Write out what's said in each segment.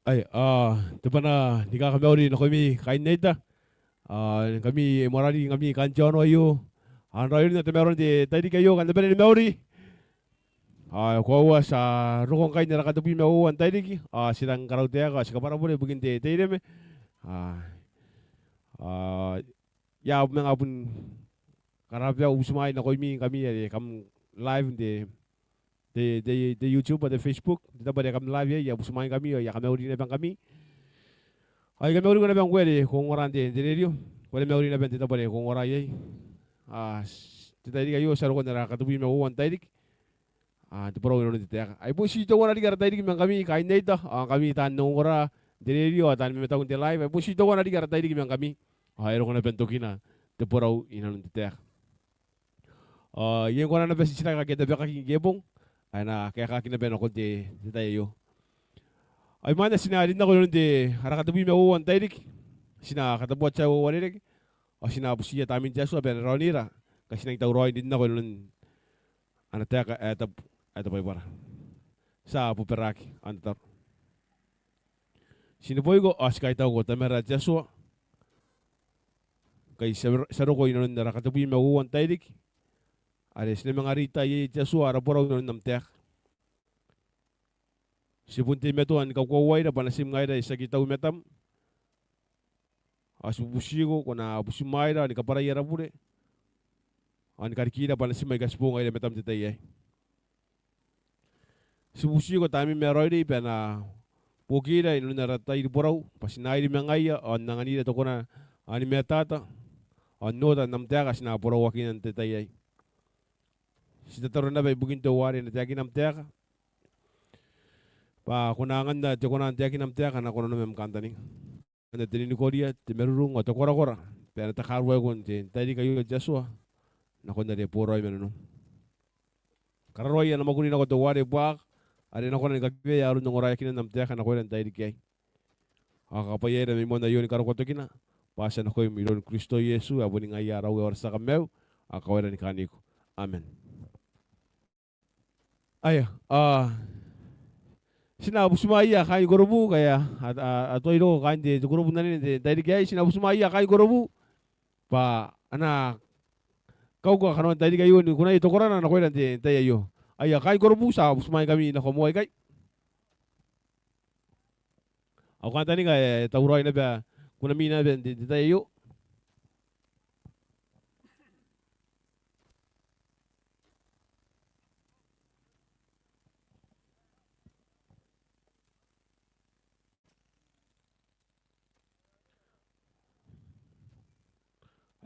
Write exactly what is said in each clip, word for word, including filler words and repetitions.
Ae, a, te bwanaa ni kakamauri nakoimi kaain Neita. A, ngkami e moarara ngkami kaain te aono aio. A, n raoiroina tamaroan te tairiki aio, kam na bane ni mauri. A, koaua ti a roko ngkai n ara katebwi ma uoua n tairiki. A, ti rang karautaeka, ti kabwara bure ibukin te, te ireme. A, a, I a manga bon karababaa au butimwaai nakoimi ngkami are kam live n te, te, te, te YouTube ao te Facebook, n te tabo are kam live iai, I a butimwaingkami ao I a kamauri naba ngkami. Ao I kamauri naba ngkoe are ko ongora n te, te rerio, ko na mauri naba n te tabo are ko ongora iai. A, te tairiki aio ti a roko n ara katebwi ma uoua n tairiki. A, te borau inanon te taeka. Ai bon ti teuana riki ara tairiki ma ngkami kaain Neita, ao ngkami taan ongora n te rerio, ao taan mimitau n te live, ai bon ti teuana riki ara tairiki ma ngkami. Ao e roko naba n tokina te borau inanon te taeka. Ao I a kona naba n titiraki ake a tabekaki ngke bong, ae na kaekaki naba nakon te, te tai aio. Ao imwain ae ti na rin nako inanon te, ara katebwi ma uoua n tairiki, ti na katabuaki te tai ae uarereke, ao ti na butiia Tamnein te Atua bwa e na raonira, ngkai ti nang tauraoi n rin nako inanon ana taeka ae tabu, ae te Baibara. Ti a bobaraki ao n tataro. Ti neboiko ao ti kaitauko Tamara te Atua, ngkai ti a, ti a roko inanon ara katebwi ma uoua n tairiki, are ti na manga reita iai te Atua ara borau inanon am taeka. Ti bon teimatoa ni kakoauaira bwa natim ngaira e tiaki tau i matam. Ao ti bubutiko ko na butimwaira ao ni kabwarai ara bure, ao ni karikira bwa natim aika ti boou ngaira i matam n te tai aei. Ti bubutiko Tamneim ae raoiroi bwa e na buokira inanon ara tairi borau, bwa ti na airi ma ngaia, ao n anganira te kona, ao ni matata, ao n oota n am taeka ae ti na borauakina n te tai aei. Ti tataro naba ibukin teuare e na taekina am taeka, bwa ko na anganna te kona n taekina am taeka nakon nanom ma am kantaninga. Anganna te ninikoria, te marurung ao te korakora, bwa e na takaruaiko n te tairiki aio te Atua, nakon are boraoi ma nanom. Kararoai ana mwakuri nako teuare buaka, are e na kona ni kakiwea aron ongoraeakinan am taeka nakoira n tairiki aei. Ao kakabwaiaira mai moan aio ni karokoa tokina, bwa ti a nakoim iroun Kristo Iesu, ae boni ngaia ara Uea ao ara tia Kamaiu, ao kawaira ni kaaniko. Amen. Aia, a, ti na butimwaia kaain Korobu, ngkai a, a, a tuai roko kaain te, te kurubu n anene n te, tairiki aei, ti na butimwaia kaain Korobu, bwa a na kauka kanoan tairiki aio ni kunai tokorana nakoira n te, tai aio. Aia, kaain Korobu, ti a butimwaingkami nako moa ikai. Au kantaninga ae tauraoi naba kunami naba n te, te tai aio.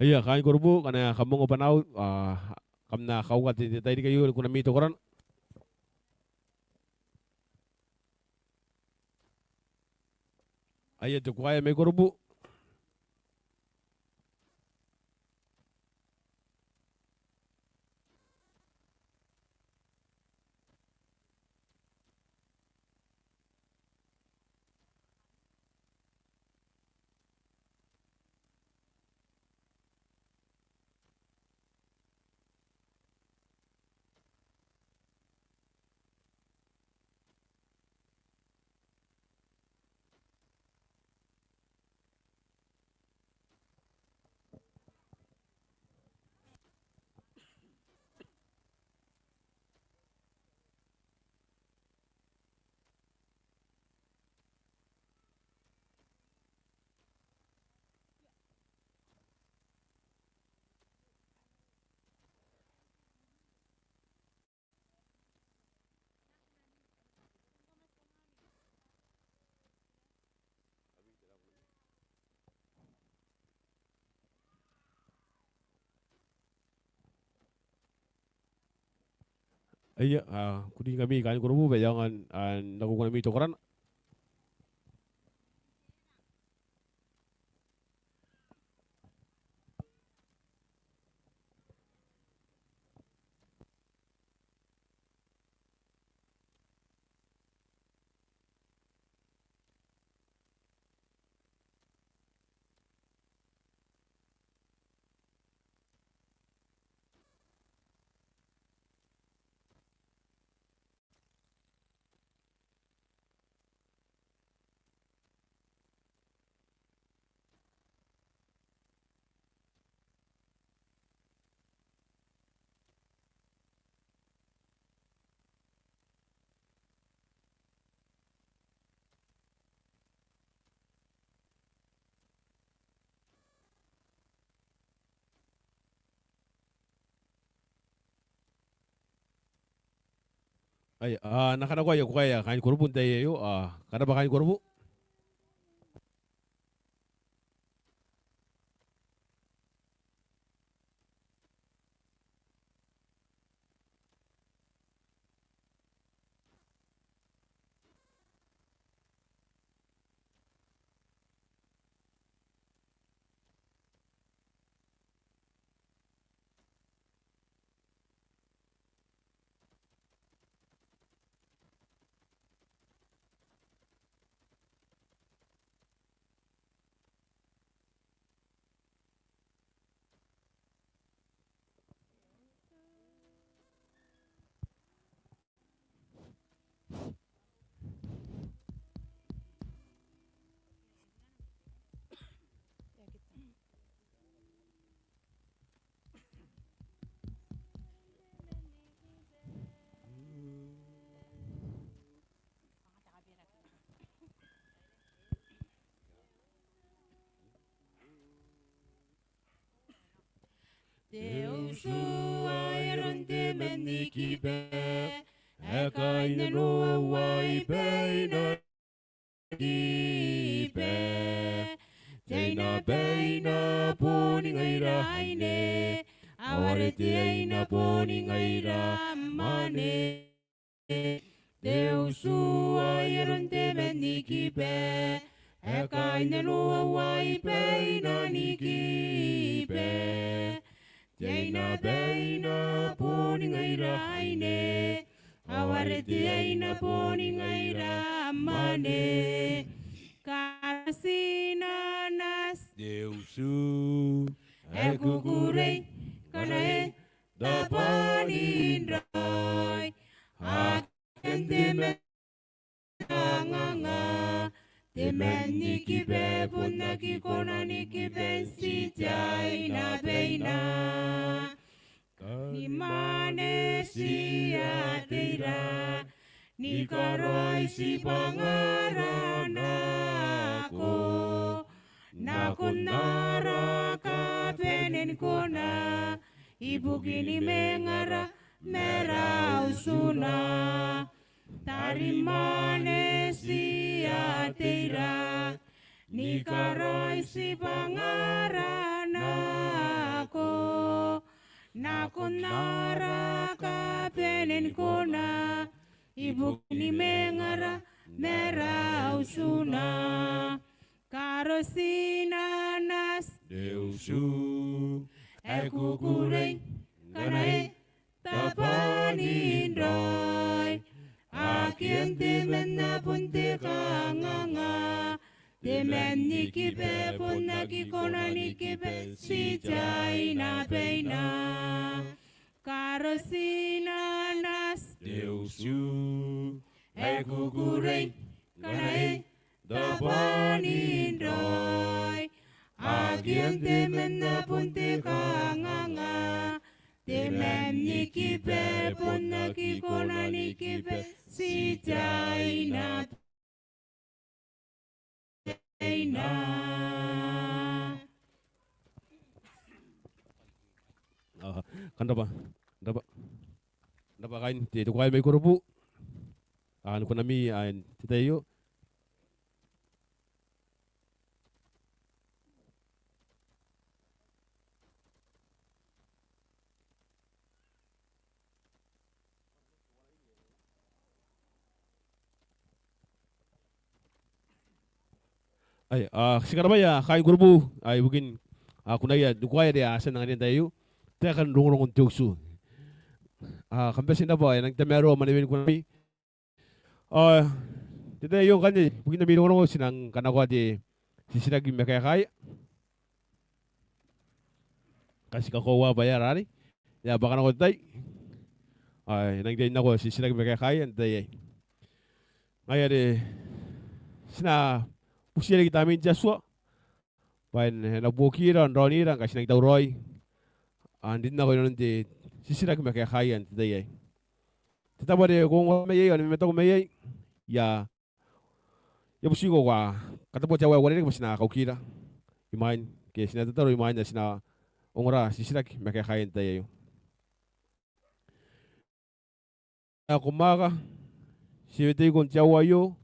Aia, kaain Korobu, ngkana kam ongo bwanaau, a, kam na kauka te, te tairiki aio ni kunami tokorana. Aia te kuaea mai Korobu. Aia, a, kuringkami kaain Korobu bwa e aonga n, a, n nako kunami tokorana. Ai, a, N na kanakoa ae ko kaea kaain korobu n te tai aio, a, ko rabwa kaain korobu. Te utu ae aron te man ni kiba, ae kaain nanoa uai baina kiba. Te aina baina boni ngaira aine, ao are te aina boni ngaira mane. Te utu ae aron te man ni kiba, ae kaain nanoa uai baina ni kiba. Te aina baina boni ngaira aine, ao are te aina boni ngaira mane. Karatina nati. Te utu ae kukurei, ngkana e tabanin raoi. Akea n te man kanganga, te man ni kiba bon aki kona ni kiba n ti te aina baina. Ni mane ti a teira, ni karaoi tibwangara nako, nakon ara kabanenikona, ibukin mwengara ma ara utuna. Tarimane ti a teira, ni karaoi tibwangara nako, nakon ara kabanenikona, ibukin mwengara ma ara utuna. Karatina nati. Te utu ae kukurei, ngkana e tabanin raoi. Akea n te man a bon te kanganga, te man ni kiba bon aki kona ni kiba n ti te aina baina. Karatina nati. Te utu ae kukurei, ngkana e tabanin raoi. Akea n te man a bon te kanganga, te man ni kiba bon aki kona ni kiba n ti te aina baina. Ao, kam rabwa, rabwa, rabwa kaain te, te kuaea mai korobu. A, ni konami, a, n te tai aio. Ai, a, ti karabwaia kaain korobu, a, ibukin, a, kunaia ni kuaea are a tia n anganai n te tai aio. Taekan rongorongon te utu. A, kam bati n rabwa, e nang tamaroa mwanewen kunami. A, n te tai aio ngkanne, ibukin ami rongorongo ti nang kanakoa te titiraki ma kaekaia. Ngkai ti kakoaua bwa e aera arei. E a bwaka nako te tai. A, e nang riai n nako te titiraki ma kaekaia n te tai aei. Ngaia are ti na butiia riki Tamnein te Atua bwa e na buokira ao n raonira ngkai ti nang tauraoi n rin nako inanon te titiraki ma kaekaia n te tai aei. Te tabo are ko ongora mai iai ao ni mamataku mai iai, I a, I a butiko ko a kataboa te aua ae uarereke bwa ti na kaukira imwain, ke ti na tataro imwain ae ti na ongora titiraki ma kaekaia n te tai aio. ae ko mwaaka, ti weteiko n te aoa aio,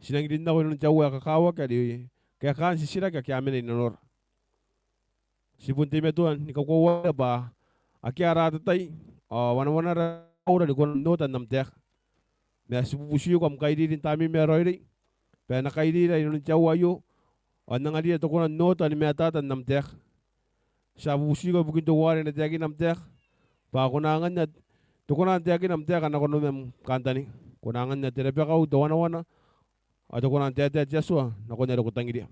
ti nangi rin nako inanon te aoa ae kakawaki are kaekaan titiraki ake a mena inanora. Ti bon teimatoa ni kakoauaira bwa akea ara atatai ao wanawanara aura ni kona n ota n am taeka. Ma ti bubutiko am kairiri n Tamneim ae Raoiroi bwa e na kairira inanon te aoa aio ao n anganira te kona n ota ni matata n am taeka. Ti a bubutiko ibukin teuare e na taekina am taeka bwa ko na anganna te kona n taekina am taeka nakon am kantaninga. Ko na anganna te rabakau, te wanawana ao te kona n taetae te Atua nakon are ko tangiria.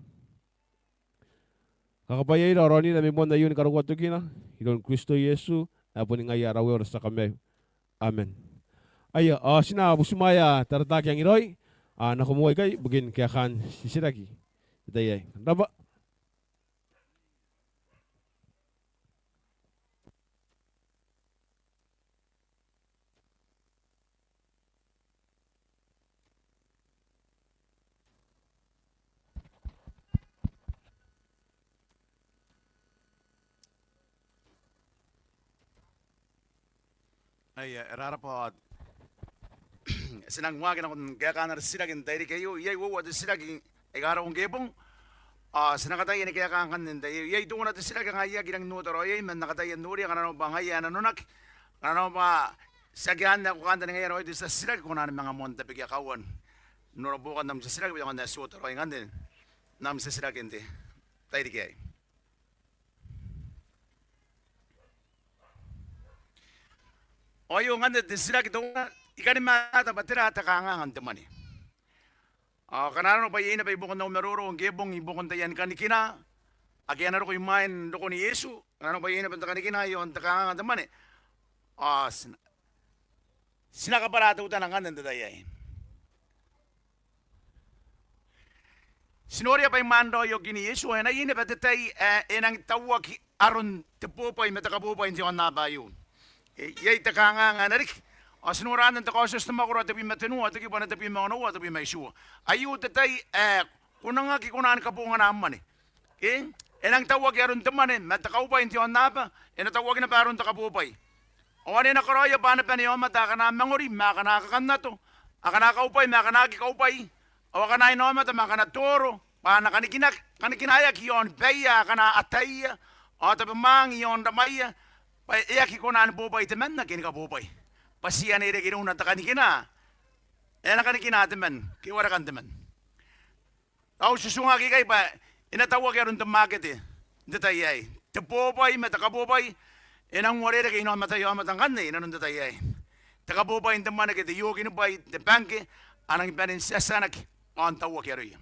Kakabwaiaira ao raonira mai moan aio ni karokoa tokina iroun Kristo Iesu ae boni ngaia ara Uea ao ara tia Kamaiu. Amen. Aia, ao ti na butimwaea Taratakiang Raoi, a, nako moa ikai ibukin kaekaan titiraki n te tai aei. Rabwa. Aia, e rarabwa. Ti nang waaki nakon kaekaan ara titiraki n te tairiki aio. Iai uoua te titiraki aika roko ngkebong. Ao ti na kataia ni kaeka ngkanne n te tai aio. Iai teuana te titiraki ae I aki rangi n ota raoi iai, ma N na kataia n noria ngkana arona bwa ngaia ae nanonaki. Ngkana arona bwa tiaki anne ae ko kantaningaia raoi te tia titiraki, ko na manga moan tabekia kauan n nora buokan am titiraki bwa e aonga n oti raoi ngkanne n am titiraki n te tairiki aei. Ao aio ngkanne te titiraki teuana, I kani mataata bwa tera te kanganga n te mwane. Ao ngkana arona bwa iai naba ibukin au maroro ngkebong ibukin taian kanikina ake a na roko imwain rokon Iesu, ngkana arona bwa iai naba te kanikina iaon te kanganga n te mwane. Ao ti na, ti na kabwara teutana ngkanne n te tai aei. Ti noria bwa imwain raoi okin Iesu ao e na iai naba te tai ae e nangi tauaki aron te bobwai ma te kabobwai n te aonnaba aio. E, iai te kanganga ae na riki. Ao ti nora anne n te Kaotioti te mwakoro tebwi ma tenua, te kibu ae tebwi ma onoua, tebwi ma itiua. Aio te tai ae ko nang aki kona ni kabongana am mwane. Ke? E nangi tauaki aron te mwane ma te kaubwai n te aonnaba, e na tauaki naba aron te kabobwai. Ao ane e na karaoia bwa a na bane aomata akana mangori ma akana kakannato, akana kaubwai ma akana aki kaubwai, ao akana inaomata ma akana toro, bwa a na kanikinaki, kanikinaeaki iaon baia akana ataia ao tabemwaang iaon ramaia, bwa e aki kona ni bobwai temanna ke ni kabobwai. Bwa ti anne e reke irouna te kanikina ae na kanikina temanna ke warekan temanna. Tao ti tuangaki ikai bwa e na tauaki aron te makete n te tai aei. Te bobwai ma te kabobwai e nang uarereke inaomata aomata ngkanne inanon te tai aei. Te kabobwai n te mwane ke te iokinibwai, te bangke, a nangi bane n tiatianaki ao n tauaki aroia.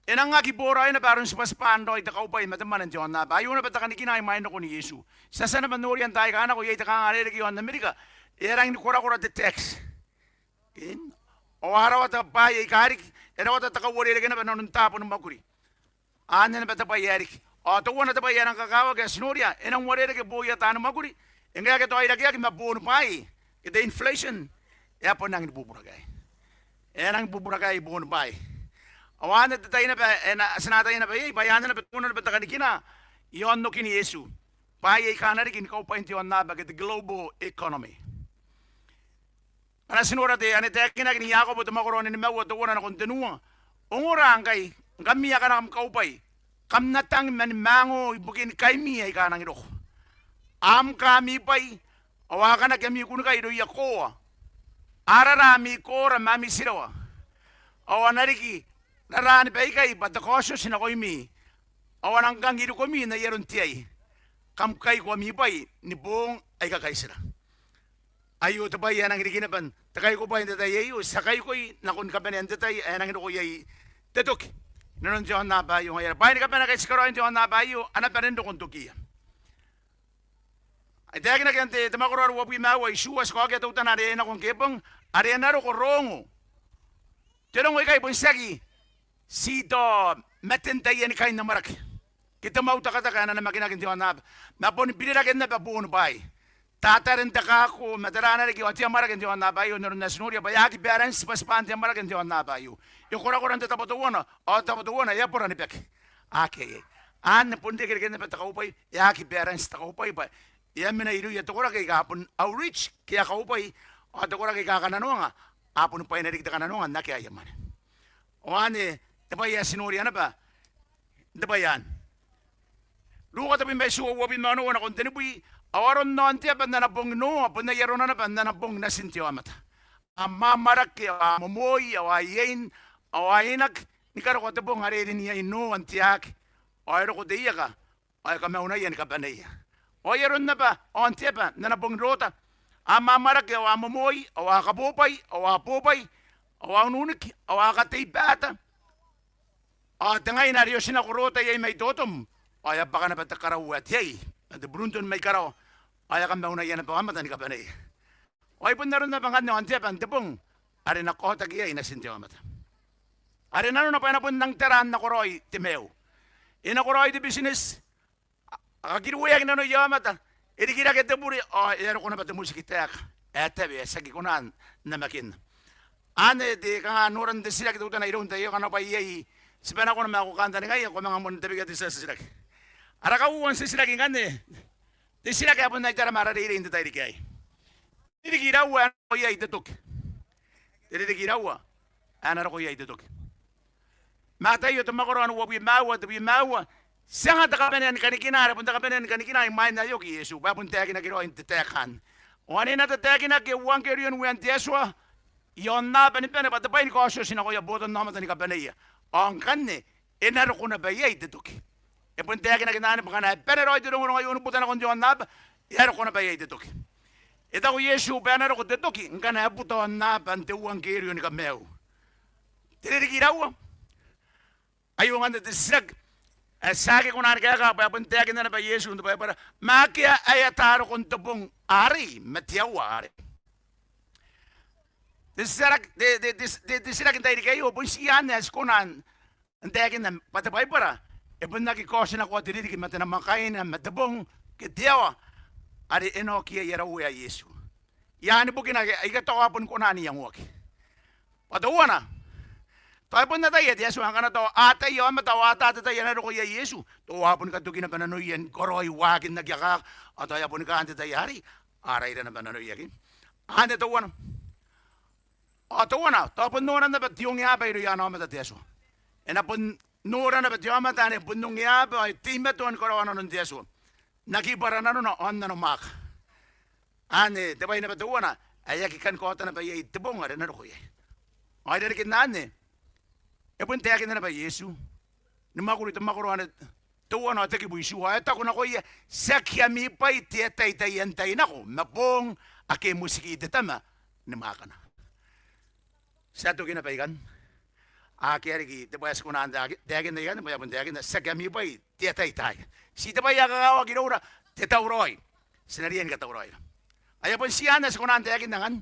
E nang aki boraoi naba aron tibwatibwaan raoi te kaubwai ma te mwane n te aonnaba. Aio naba te kanikina imwain rokon Iesu. Ti a tia naba n noria n taai aika nako iai te kanganga are e reke iaon Amerika, e a rangi ni korakora te tax. Ke? Ao a rawata bwaai aika riki, e rawata te kauarereke naba inanon taabo ni mwakuri. Anne naba te bwai ae riki. Ao teuana te bwai ae nang kakawaki ae ti noria, e nang uarereke booia taani mwakuri, e ngae ake tao e irakeaki ma boon bwaai, ke te inflation, e a bon rangi ni bubura kaai. E a rangi ni bubura kaai boon bwaai. Ao anne te tai naba ae na, ti na ataia naba iai, bwa anne naba teuana naba te kanikina iaon okin Iesu. Bwaai aika a na riki ni kaubwai n te aonnaba ke te global economy. Ngkana ti nora te, ane taekinaki n Iakobo te mwakoro ae nimaua teuana nakon tenua. Ongora ngkai, ngkami akana kam kaubwai, kam na tang mani mango ibukin kaimi aika a nangi roko. A amka ami bwai, ao a akanaki ami kunnikai irouia koa. A rara ami koora ma ami tirawa. Ao a na riki raraani baikai bwa te kaotioti nakoimi. Ao a na ngkang irikomi n ai aron te ai. Kam kaiko ami bwai ni boong aika kaitira. Aio te bwai ae nangi riki naba n te kaikobwai n te tai aio, ti a kaikoi nakon kabanea n te tai ae nangi roko iai te toki. Inanon te aonnaba aio ngaia are bwaai ni kabane ake ti karaoi n te aonnaba aio, a na bane n roko n tokiia. Ai taekinaki n te, te mwakoro ae ruabwi ma aua, itiua, ti kaokia teutana are nako ngkebong, are e na roko rongo. Te rongo ikai bon tiaki ti tao maten taiani kain amwarake. Ke te mwautakataka ae na namakinaki n te aonnaba. Ma boni biriraken naba boon bwaai. Tataren te kako, ma tera ae na riki ao te amwarake n te aonnaba aio, n aron ae ti noria bwa e aki balance tibwatibwaan te amwarake n te aonnaba aio. E korakora n te tabo teuana, ao te tabo teuana e a bora ni baki. Akea iai. Anne bon irekereken naba te kaubwai, e aki balance te kaubwai bwa e a mena irouia te koraki aika bon outreach ke a kaubwai, ao te koraki aika kananoanga a boni bwaina riki te kananoanga n akea aia mwane. Ao anne te bwai ae ti noria naba n te bwai anne. Ruka tebwi ma itiua, uabwi ma onoua nakon tenibwi. Ao aron aon te aba n ana bong Noa bon ai arona naba n ana bong Natin te aomata. A amwamwarake, ao a momoi, ao a iein, ao a inaki, ni karokoa te bong are e rin iai Noa n te aake, ao e roko te ieka, ao e kamaunaia ni kabaneia. Ao ai aron naba aon te aba n ana bong Rota, a amwamwarake, ao a momoi, ao a kabobwai, ao a bobwai, ao a ununiki, ao a katei baata. Ao te ngaina are e otinako Rota iai mai Totom, ao e a bwaka naba te karau ae te ai ma te burunton mai karawa, ao e a kamaunaia naba aomata ni kabaneia. Ao ai bon aron naba ngkanne aon te aba n te bong are e na kaotaki iai Natin te aomata, are nanona bwa e na bon nang tara n nakoraoi te maiu, e nakoraoi te bitineti, a kakirueaki nanoia aomata, e rikirake te bure, ao e a roko naba te motikitaeka ae tawe ae ti aki kona n namakinna. Anne te kanga noran te titiraki teutana iroun te tai aio, ngkana bwa iai tibwa nakona ma ko kantaningaia, ko manga moan tabekia te tia titiraki. Ara kauoua n titiraki ngkanne, te titiraki ae bon ai tara ma ara reirei n te tairiki aei. Te ririki iraua ae na roko iai te toki? Te ririki iraua ae na roko iai te toki? Mataio te mwakoro ae uabwi ma aua, tebwi ma aua. Ti anga te kabanea ni kanikina are bon te kabanea ni kanikina imwain ae e oki Iesu, bwa e bon taekinaki raoi n te taeka anne. Ao ane e na tataekinaki euangkerio n uean te Atua i aonnaba ni bane bwa te bwai ni kaotioti nakoia botannaomata ni kabaneia. Ao ngkanne e na roko naba iai te toki. E bon taekinaki n anne bwa ngkana e bane raoi te rongorongo aio ni buta nakon te aonnaba, e a roko naba iai te toki. E taku Iesu bwa e na roko te toki ngkana e buta aonnaba n te euangkerio ni kamaiu. Te ririki iraua? Aio ngkanne te titiraki ae ti aki kona ni kaeka, bwa e bon taekinna naba Iesu n te Baibara, ma akea ae ata rokon te bong arei ma te aoa arei. Te titiraki, te, te, te, te, te titiraki n tairiki aio bon ti anne ae ti kona n n taekinna bwa te Baibara e bon aki kaotinakoa te ririki ma te namwakaina ma te bong ke te aoa are e na oki iai ara Uea Iesu. I aan bukina aika tao a boni kona n iangoaki. Bwa teuana, tao e bon ataia te Atua ngkana tao a ataia aomata ao a ata te tai ae na roko iai Iesu, tao a boni katoki naba nanoia ni karaoi waakin aki akaka, ao tao e a boni kaan te tai arei, a raira naba nanoia ke. Anne teuana. Ao teuana, tao bon noran naba te ongeaba irouia ana aomata te Atua. E na bon nora naba te aomata ane bon ongeaba ao e teimatoa ni karaoa nanon te Atua, n aki bwara nanona ao n nanomwaaka. Anne te bwai naba teuana ae aki kan kaota naba iai te bong are e na roko iai. Ao irarikin anne, e bon taekinna naba Iesu ni mwakuri te mwakoro ae teuana ao te kibu itiua, ao e taku nakoia, tiaki ami bwai te atatai n tai nako ma boong ake e motiki te Tama ni mwaakana. Ti a toki naba ikanne. Akea riki te bwai ae ti kona n taekinna ikanne, bwa e a bon taekinna, tiaki ami bwai te atatai. Ti te bwai ae kakawaki iroura, te tauraoi. Ti na riai ni katauraoira. Aio bon ti anne ae ti kona n taekinna ngkanne.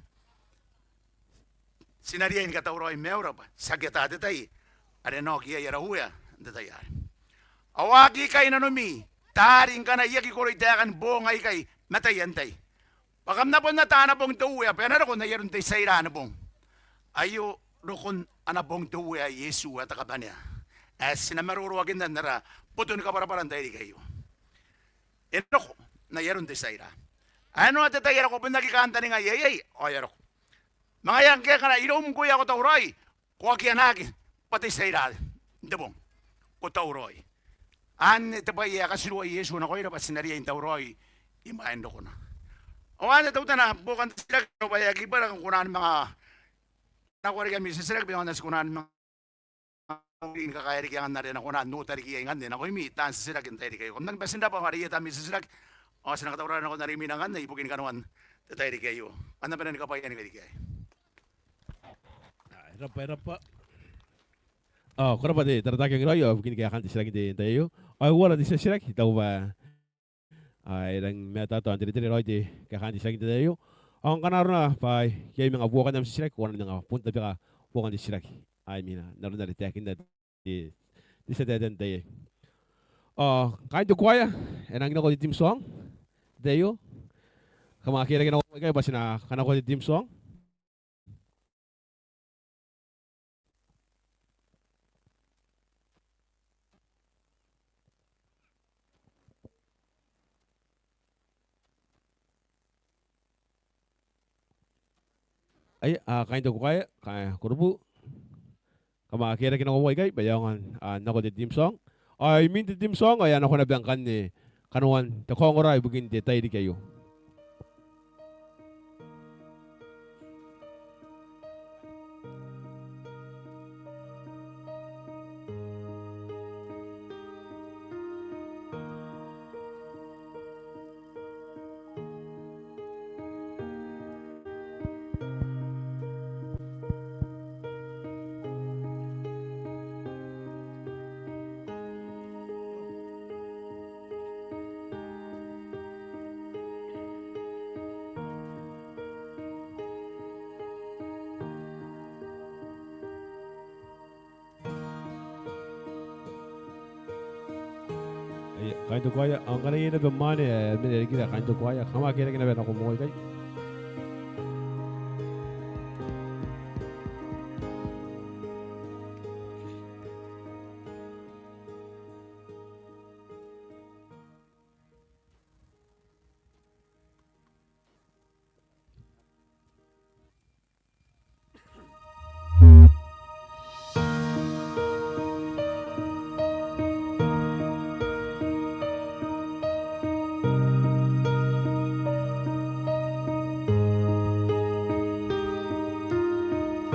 Ti na riai ni katauraoi maiura bwa ti aki ata te tai are e na oki iai ara Uea n te tai arei. Ao a aki ikai nanomi taari ngkana I aki koroi taekan boong aikai ma taian tai. Bwa kam na bon ata ana bong te Uea bwa e na roko n ai aron te tia ira ni bong. Aio rokon ana bong te Uea Iesu ae te kabanea ae ti na maroroakinna n ara boto ni kabwarabwara n tairiki aio. E na roko n ai aron te tia ira. Ae noa te tai are ko bon aki kantaningaia iai, ao e a roko. Ma ngaia ngke ngkana iroum ngkoe ae ko tauraoi, ko aki anaaki bwa te tia ira n te bong, ko tauraoi. Anne te bwai ae katiruai Iesu nakoira bwa ti na riai n tauraoi imwain rokona. Ao anne teutana buokan te titiraki, ao bwa e aki bwara ngkana ko kona ni manga nakoa riki ami titiraki bwa e aonga n ti kona ni manga ni kakaea riki angan are e na kona n ota riki iai ngkanne nakoimi taan titiraki n tairiki aio. Kam nangi bati n rabwa are iai ami titiraki, ao ti na katauraoira nakon are imwina ngkanne ibukin kanoan te tairiki aio. Kam na bane ni kabwaia n tairiki aei. Ao ko rabwa te taratara ae kariaia ibukin kaekaan te titiraki n te tai aio. Ao e uara te titiraki, tao bwa e rangi ni matata ao n teretere raoi te kaekaan te titiraki n te tai aio. Ao ngkana arona bwa iai manga buokan am titiraki, ko na manga bon tabeka buokan te titiraki ae imwina n aron are taekinna te tia tei n te tai aei. Ao kaain te kuaea, e nangi nako te theme song n te tai aio. Kam a karekea nako ikai bwa ti na kanakoa te theme song. Aia, a, kaain te kuaea, kaain kurubu. Kam a kerake nako moa ikai bwa e aonga n nako te theme song. Ao imwin te theme song ao e a nako naba ngkanne kanoan te kaongora ibukin te tairiki aio. Aia, kaain te kuaea, ao ngkana iai naba mwaane ae mena irikira, kaain te kuaea, kam a kerake naba nako moa ikai.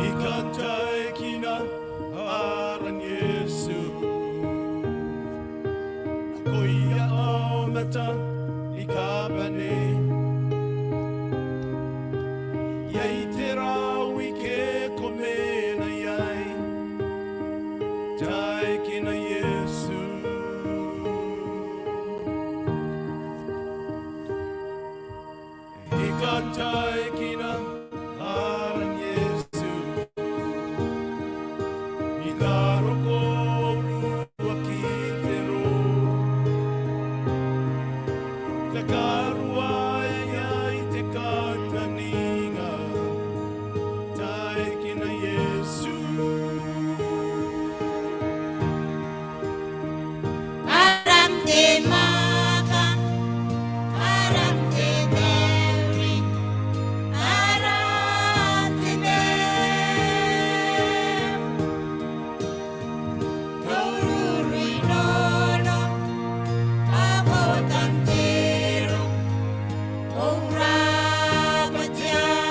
I kan taekina aran Iesu nakoia aomata ni kabane. Iai te rawa ike ko mena iai, taekina Iesu. I kan taekina aran Iesu ni karokoa uruakin te roo. Te karuaea iai te kantaninga, taekina Iesu. Aram te mwaaka, aram te mauri, aram te maiu. Ko ururi nono, ao ko tantiru, ko rabwata iai.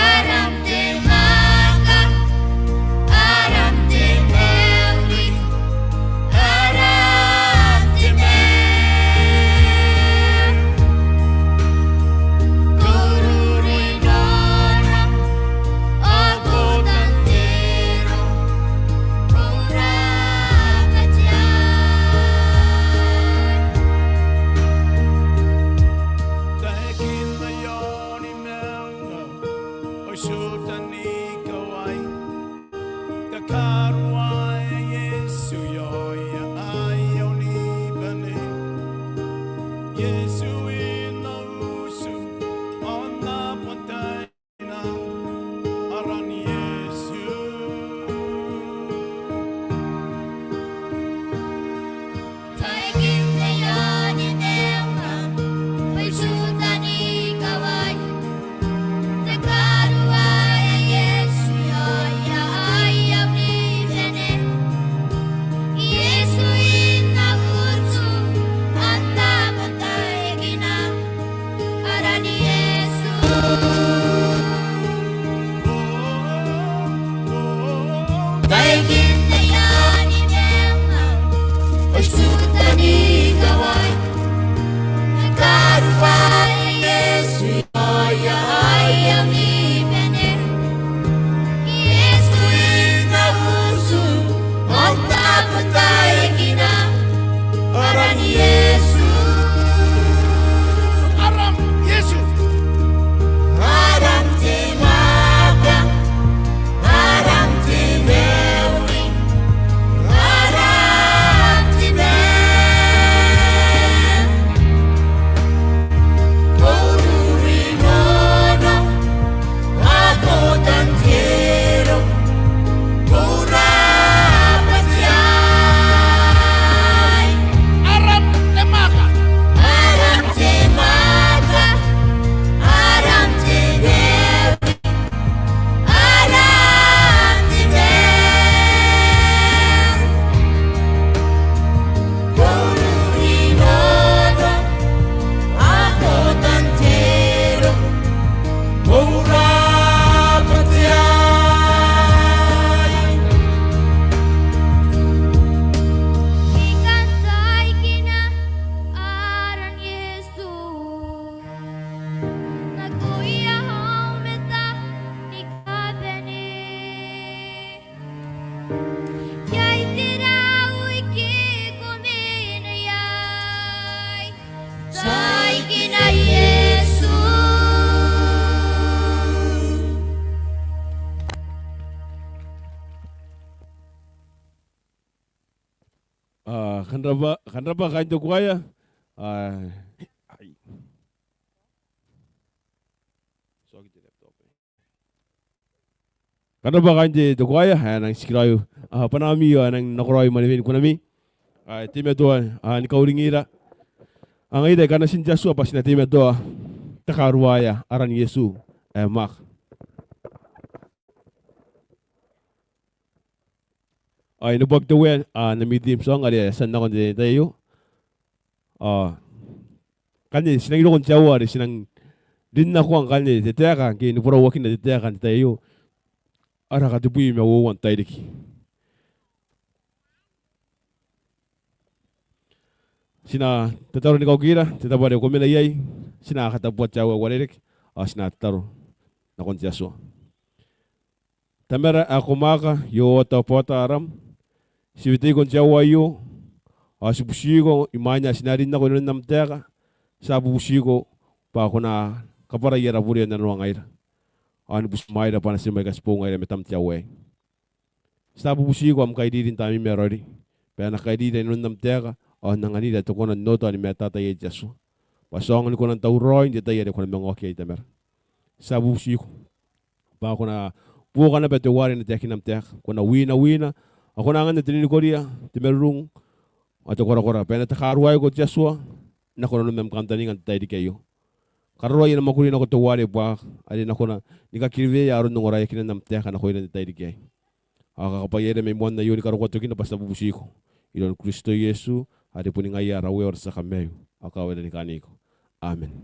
Aram te mwaaka, aram te mauri, aram te maiu. Ko ururi nono, ao ko tantiru, ko rabwata iai. Taekina iaon maunga, oin Tiuta ni kawai. Kakaruaea Iesu i aoia aia unibane. Iesu i na utu, ao N na bon taekina aran Iesu. Taekina iaon maunga, oin Tiuta ni kawai. Kakaruaea Iesu i aoia aia unibane. Iesu i na utu, ao N na bon taekina aran Iesu. Taekina iaon maunga, oin Tiuta ni kawai. Kakaruaea Iesu i aoia aia unibane. Iesu i na utu, ao N na bon taekina aran Iesu. Aram Iesu. Aram te mwaaka, A, kam rabwa, kam rabwa kaain te kuaea. A, ai. Kam rabwa kaain te, te kuaea ae e nang tikiraoi, a, bwanaami ao e nang nakoraoi manewein kunami. A, teimatoa, a, ni kauringira. Ao ngaira aika natin te Atua bwa ti na teimatoa n takaruaea aran Iesu ae Maaka. Ao e neboaki te Uea, a, n ami theme song are e a tia n nako n te tai aio. Ao ngkanne ti nangi roko n te aoa are ti nang rin nako ngkanne te taeka, ngke ni borauakina te taeka n te tai aio. Ara katebwi ma uoua n tairiki. Ti na tataro ni kaukira te tabo are ko mena iai, ti na katabua te Atua ae uarereke, ao ti na tataro nakon te Atua. Tamara ae ko mwaaka, I oota bwa te aoa n aram. Ti weteiko n te aoa aio, ao ti bubutiko imwain ae ti na rin nako inanon am taeka. Ti a bubutiko bwa ko na kabwarai ara bure n nanoangaira, ao ni butimwaeira bwa natim aika ti boou ngaira ma tamtam te aoa aei. Ti a bubutiko am kairiri n Tamneim ae Raoiroi, bwa e na kairira inanon am taeka, ao n anganira te kona n oota ao ni matata iai te Atua, bwa ti aonga ni kona n tauraoi n te tai are ko na manga oki iai, Tamara. Ti a bubutiko bwa ko na buoka naba teuare e na taekina am taeka, ko na winawina, ao ko na anganna te ninikoria, te marurung, ao te korakora, bwa e na takaruaeko te Atua nako nanom am kantaninga n te tairiki aio. Kararoa aia mwakuri nako teuare buakaka, are e na kona ni kakiriwea aron ongoraeakinan am taeka nakoira n te tairiki aei. Ao kakabwaiaira mai moan aio ni karokoa tokina, bwa ti a bubutiko iroun Kristo Iesu, are boni ngaia ara Uea ao ara tia Kamaiu, ao kawai n ara kaniko. Amen.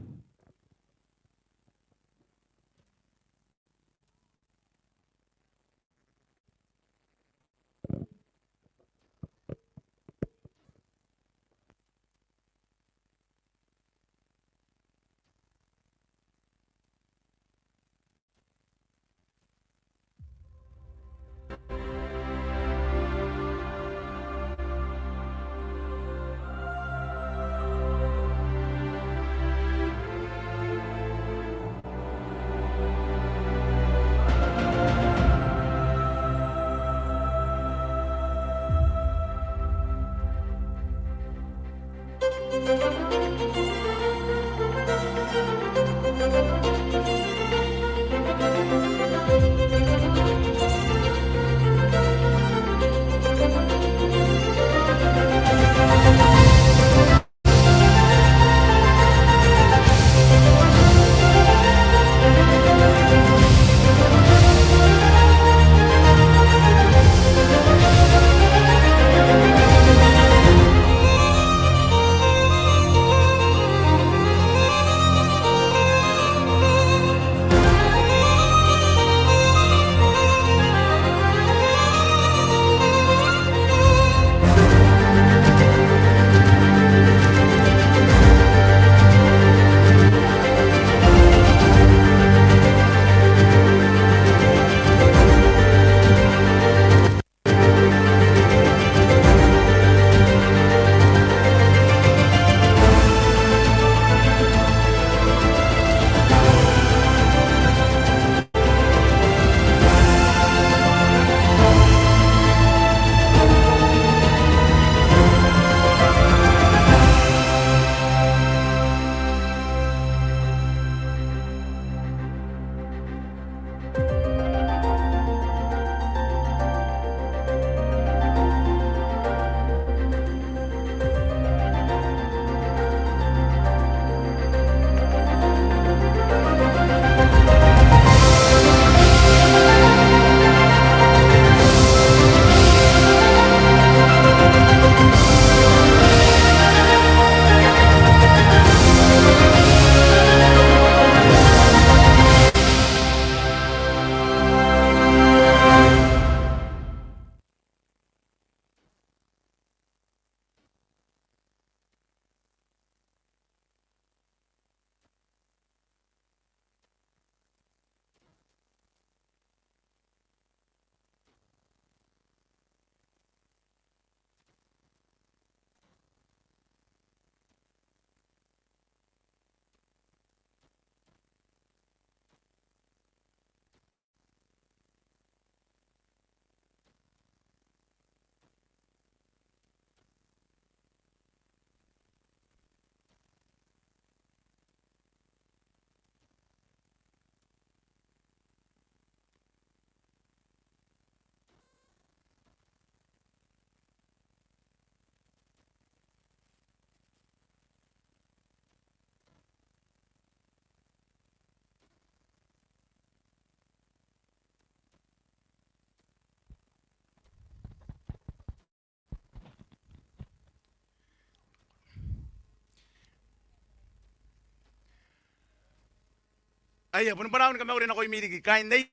Aia, bon bwanaau ni kamauri nakoimi riki kaain te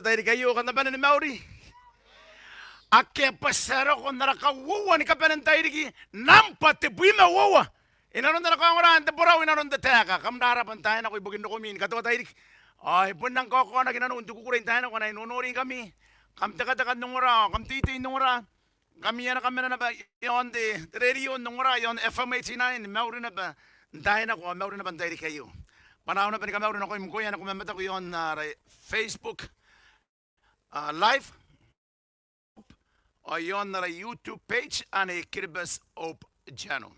tairiki aio. Kam na bane ni mauri. Akea bwa ti a roko n ara kauoua ni kabane n tairiki nambwa tebwi ma uoua inanon ara kaongora n te borau inanon te taeka. Kam rarabwa n taai nako ibukin rokomi ni katoa tairiki. Ao e bon rang kaokaonaki nanou n te kukurei n taai nako n ai nonoringkami. Kam tekateka n ongora ao kam teitei n ongora. Ngkami ae na kamena naba iaon te, te rerio n ongora iaon F M eighty-nine, mauri naba n taai nako, mauri naba n tairiki aio. Bwanaau naba ni kamauri nakoimi ngkoe ae ko mamataku iaon ara Facebook, ah, live, ao iaon ara YouTube page anne Kiribati Hope Channel.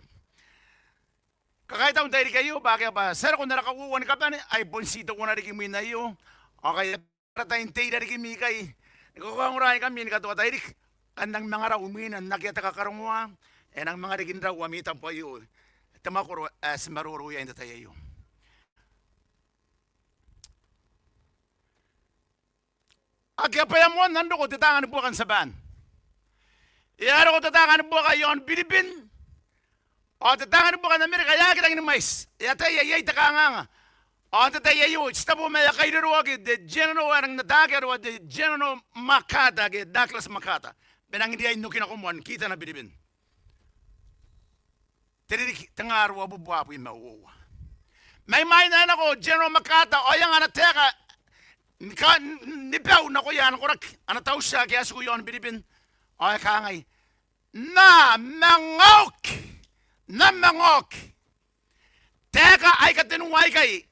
Kakaitau n tairiki aio bwa akea bwa ti a roko n ara kauoua ni kabane ae bon ti teuana riki imwin aio. Ao ngkai ara tai n tei irarikimi ikai ni kakaongora ngkami ni katoa tairiki, kam nang manga rau imwina n akea te kakarongoa. E nang manga riki n rau ami tabo aio, te mwakoro ae ti maroro iai n te tai aio. Akea bwa e a moan nang roko te taanga ni buaka n Tiaban. E a roko te taanga ni buaka iaon Biribin. Ao te taanga ni buaka n Amerika e a aki rangi ni mwaiti. E ataia iai te kanganga. Ao n te tai aio, titebo ma e a kairoroaki te General ae rangi n ataaki aroia te General MacArthur ke Douglas MacArthur. Bwa e rangi n riai n oki nako moa ni kitana Biribin. Te ririki tengaa ruabubua abwi ma uoua. Mai mwaina e nako General MacArthur ao e anga ana taeka ni ka, ni bau nakoia ana koraki, ana tautia ake a tiku iaon Biribin. Ao e kangai, N na manga oki, N na manga oki. Taeka aika tenua aikai,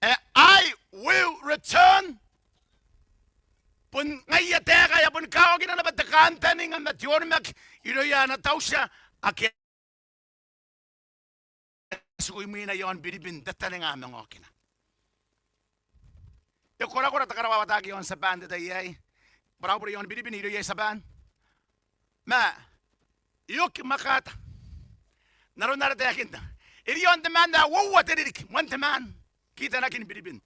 ae I will return. Bon ngaia taeka ae e a boni kawakina naba te kantaninga ma te onimaki irouia ana tautia ake a tiku imwina iaon Biribin, tataninga manga okina. E korakora te karawawataki iaon Tiaban n te tai aei. Bwarabure iaon Biribin irouia i Tiaban. Ma e oki MacArthur n aron are taekinna. E riaon te maan ae uoua te ririki, moan te maan, kitanakin Biribin.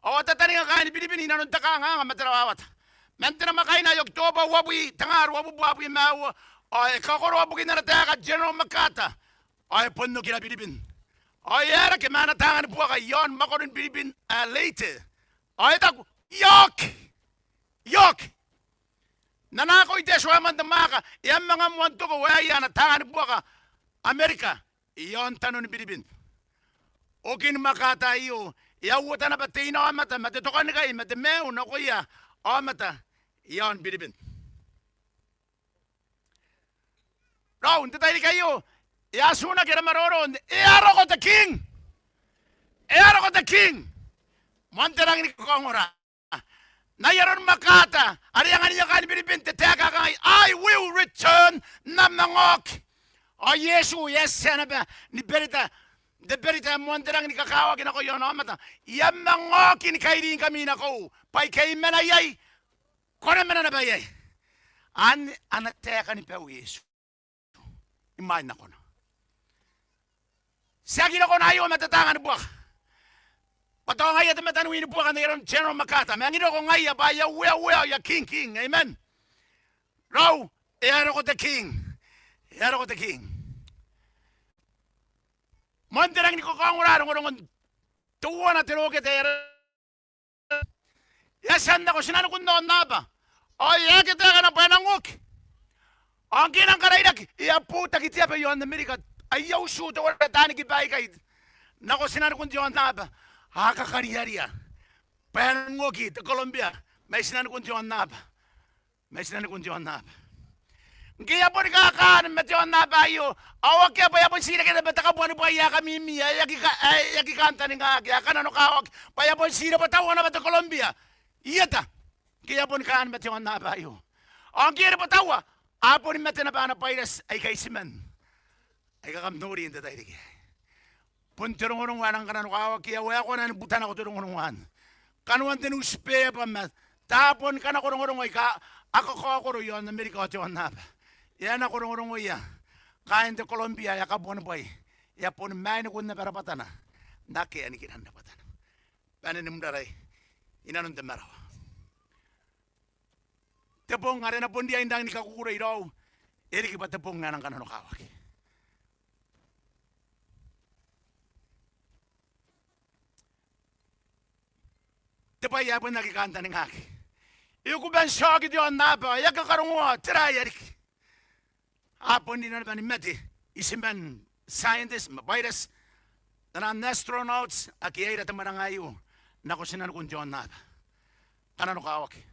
Ao a tataninga kaain Biribin inanon te kanganga ma te rawawata. Man te namwakaina ae Okitoba uabwi, tengaa ruabubua abwi ma uoua, ao e kakoroa bukin ana taeka General MacArthur. Ao e bon okira Biribin. Ao e aerake ma ana taanga ni buaka iaon mwakoron Biribin ae Leyte. Ao e taku, I a oki, I a oki. N ana akoi te Atua ae moan te mwaaka, e a manga moan toki waeia ana taanga ni buaka Amerika iaon tanon Biribin. Okin MacArthur aio, e a uota naba te inaomata ma te tokanikai ma te maiu nakoia aomata iaon Biribin. Raou, n te tairiki aio, e a tiunaki ara maroro, e a roko te King. E a roko te King. Moan te rangi ni kakaongora. N ai aron MacArthur are e anganiia kaain Biribin te taeka ae kangai, I will return, N na manga oki. Ao Iesu e a tia naba ni berita, te berita ae moan te rangi ni kakawaki nakoia aomata. I a manga oki ni kairingkami nakou, bwa ike I mena iai, ko na mena naba iai. Anne ana taeka ni bau Iesu imwain nakona. Tiaki nakona aio ma te taanga ni buaka. Bwa tao ngaia te mataniwi ni buaka n ai aron General MacArthur. Ma e rangi n roko ngaia bwa e a uea uea ao e a king king. Amen. Raou, e a roko te King. E a roko te King. Moan te rangi ni kakaongora rongorongon teuana te rokete ae e a tia n nako tinanikun aonnaba. Ao e aki taekana bwa e nang oki. Ao ngke e nang karairaki, e a botaki te aba iaon Amerika. Aia utu teuana taani kiba aikai nako tinanikun te aonnaba. A kakariaria bwa e nang oki te Columbia mai tinanikun te aonnaba. Mai tinanikun te aonnaba. Ngke e a boni kakaan ma te aonnaba aio, ao akea bwa e a bon ti reke naba te kabuanibwai ae kamimi, ae aki ka, ae aki kantaningaki, ae kananokawaki, bwa e a bon ti rebwetaua naba te Columbia i eta. Ngke e a boni kaan ma te aonnaba aio. Ao ngke e rebwetaua, a boni mate naba ana bwairati aika itiman aika kam noori n te tairiki aei. Bon te rongorongo ae nang kananokawaki, e a waekoa ni buta nako te rongorongo anne. Kanoan te newspaper ma taabo ni kanako rongorongo aika a kakaokoro iaon Amerika ao te aonnaba. E a nako rongorongoia kaain te Columbia ae a kabuanibwai. E a boni maanikun naba rabwatana n akea nikiran rabwatana. Bane ni mwerarai inanon te marawa. Te bong are e na bon riai n rangi ni kakukurei raou, e riki bwa te bong ae nang kananokawaki. te bwai ae bon aki kantaningaki. E kuba n tioki te aonnaba ao e aki kakarongoa tera ae riki. A bon rina naba ni mate itiman scientist ma bairati, taian astronauts, ake a ira te mwananga aio nako tinanikun te aonnaba. Kananokawaki.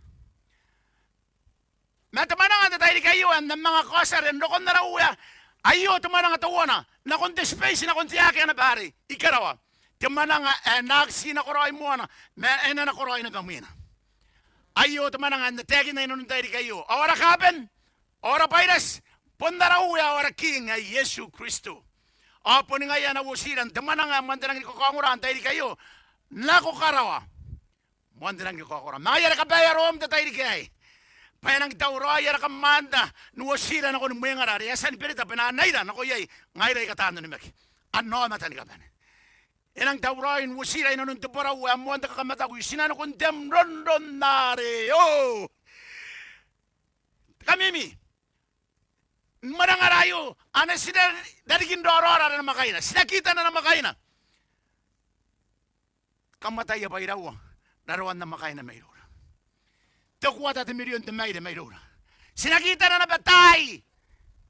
Ma te mwananga n te tairiki aio ae N na manga kaotia are n rokon ara Uea, aio te mwananga teuana nakon te space, nakon te akea naba arei i karawa. Te mwananga ae e na aki tii nakoraoi moana, ma e na nakoraoi naba mwina. Aio te mwananga ae N na taekinna inanon te tairiki aio. Ao ara kaaben, ao ara bairati, bon ara Uea ao ara King ae Iesu Kristo. Ao boni ngaia ae e na uotira n te mwananga ae moan te rangi ni kakaongora n te tairiki aio nako karawa. Moan te rangi ni kakaongora. Ma ngaia are kabaea Rom n te tairiki aei bwa e nangi tauraoi ara commander n uotira nakoni mwengara are e a tia ni berita bwa e na anaira nako iai ngaira aika taan onimaki, ana aomata ni kabane. E nangi tauraoi n uotira inanon te borau ae moan te kakamataku i tinanikun te ronron are, o, te kamimi. N mwanangara aio, a na tii rarikin raoraora ara namwakaina. Ti na kitana namwakaina. Kam ataia bwa iraua raroan namwakaina mairoura. Te kuata te mirion te maire mairoura. Ti na kitana naba taai.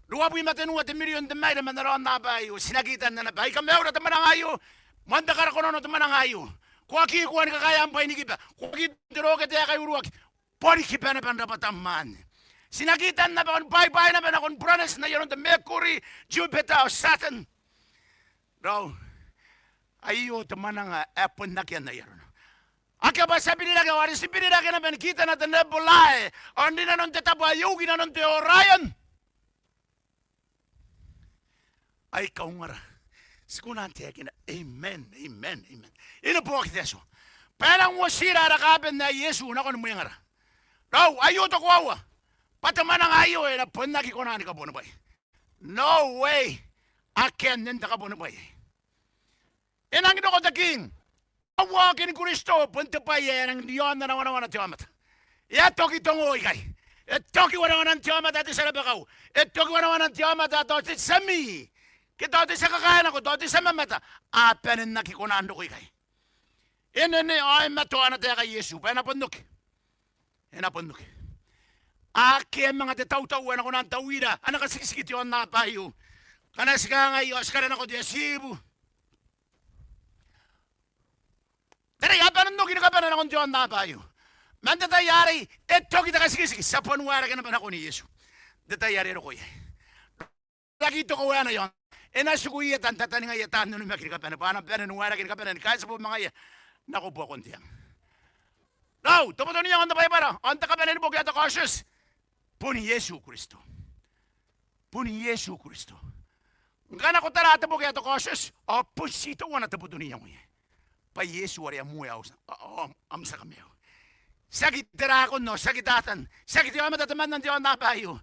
Ruabwi ma tenua te mirion te maire man ara aonnaba aio. Ti na kitana naba. Ai kamaiura te mwananga aio. Moan te karakonono te mwananga aio. Ko aki kua ni kakaea am bwai ni kiba. Ko aki n te rokete ae kai uruaki. Boni kiba naba n rabwatan mwaane. Ti na kitana naba, bwaibwai naba nakon buraneti n ai aron te Mercury, Jupiter ao Saturn. Raou, aio te mwananga ae bon akea n ai arona. Akea bwa ti a birirake, ao are ti birirake naba ni kitana te nebulae, ao n rinanon te tabo ae uki inanon te Orion. Ai kaungara. Ti kona n taekina amen, amen, amen. E neboaki te Atua bwa e nang uotira ara kaaben ae Iesu nakoni mwengara. Raou, aio te koaua bwa te mwananga aio e na bon aki kona ni kabuanibwai. No way. Akea nnen te kabuanibwai. E nangi roko te King. Ao waakin Kristo bon te bwai ae e nangi n iaon ana wanawana te aomata. E a toki te ongo ikai. E toki wanawanan te aomata ae te tia rabakau. E toki wanawanan te aomata ae tao te tia mii, ke tao te tia kakaenako, tao te tia mamata. A bane n aki kona n roko ikai. E nene ao e matoa ana taeka Iesu bwa e na bon oki. E na bon oki. Akea manga te tautau ae na kona n tauira ana katikitiki te aonnaba aio. Ngkana ti kangai ao ti karanako te atibu. Tera, a bane n oki ni kabane nakon te aonnaba aio. Man te tai arei e toki te katikitiki, ti a bon waerake naba nakon Iesu. N te tai are e roko iai, e aki toki waena iaon. E na tiku i eta n tataningaia taan onimaki ni kabane bwa a na bane ni waerake ni kabane ni kaitibo ma ngaia nako buakon te ang. Raou, te botoniango n te Baibara ao n te kabanea ni boki ae te Kaotioti, bon Iesu Kristo. Bon Iesu Kristo. Ngkana ko tara te boki ae te Kaotioti ao bon ti teuana te botoniango iai. Bwa Iesu are am Uea ao, ao, ao am tia Kamaiu. Tiaki te rakon ao tiaki Tatan, tiaki te aomata temanna n te aonnaba aio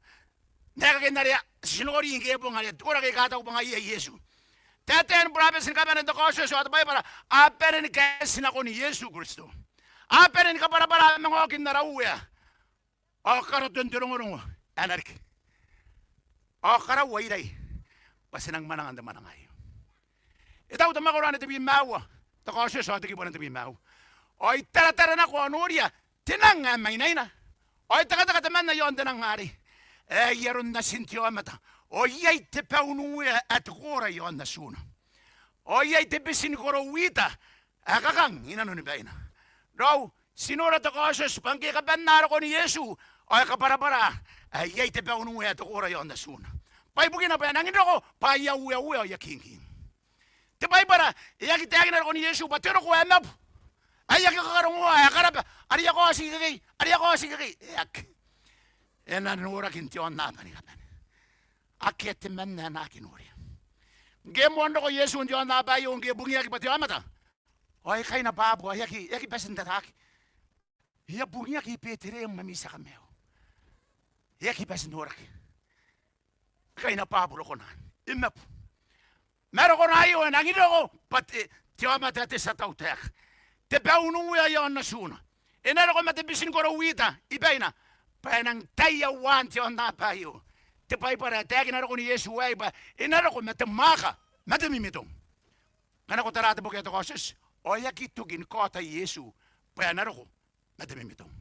n aekakin are ti nori ngke e bong are ti koraki aika taku bwa ngaia Iesu. Taetae ni burabeti ni kabane n te Kaotioti ao te Baibara, a bane ni kaeti nakon Iesu Kristo. A bane ni kabwarabwara manga okin ara Uea. Ao karoton te rongorongo ae na riki. Ao karaua irai bwa ti nang mwananga n te mwananga aio. E tau te mwakoro anne tebwi ma aua, te Kaotioti ao te kibu anne tebwi ma aua. Ao I taratara nako ao noria te nang ae mainaina. Ao e tekateka temanna iaon te nang arei ae ai aron Natin te aomata. Ao iai te bau n uea ae te koora iaon atuna. Ao iai te beti ni koro wita ae kakang i nanoni baina. Raou, ti nora te Kaotioti bwa ngke e kabanea rokon Iesu ao e kabwarabwara ae iai te bau n uea ae te koora iaon atuna. Bwa ibukina bwa e nangi n roko bwa aia Uea uea ao aia King king. Te Baibara e aki taekina rokon Iesu bwa te roko ae mabu ae aki kakarongoa, ae karaba, are e a kaoti ikekei, are e a kaoti ikekei. E aki. E na noraki n te aonnaba ni kabane. Akea temanna ae na aki noria. Ngke e moan roko Iesu n te aonnaba aio, ngke e bungiaki bwa te aomata ao e kaina bwabwa, e aki, e aki bati n tataaki. E a bungiaki i Betereem, ami tia Kamaiu. E aki bati n noraki. E kaina bwabwa rokona. E mabu. Ma rokona aio e nangi n roko bwa te, te aomata ae te tia tautaeka. Te bau n uea iaon atuna. E na roko ma te beti ni koro wita i baina bwa e nang taiaoan te aonnaba aio. Te Baibara e taekina rokon Iesu aei bwa e na roko ma te mwaaka ma te mimitong. Ngkana ko tara te boki ae te Kaotioti ao e aki toki ni kaota Iesu bwa e na roko ma te mimitong.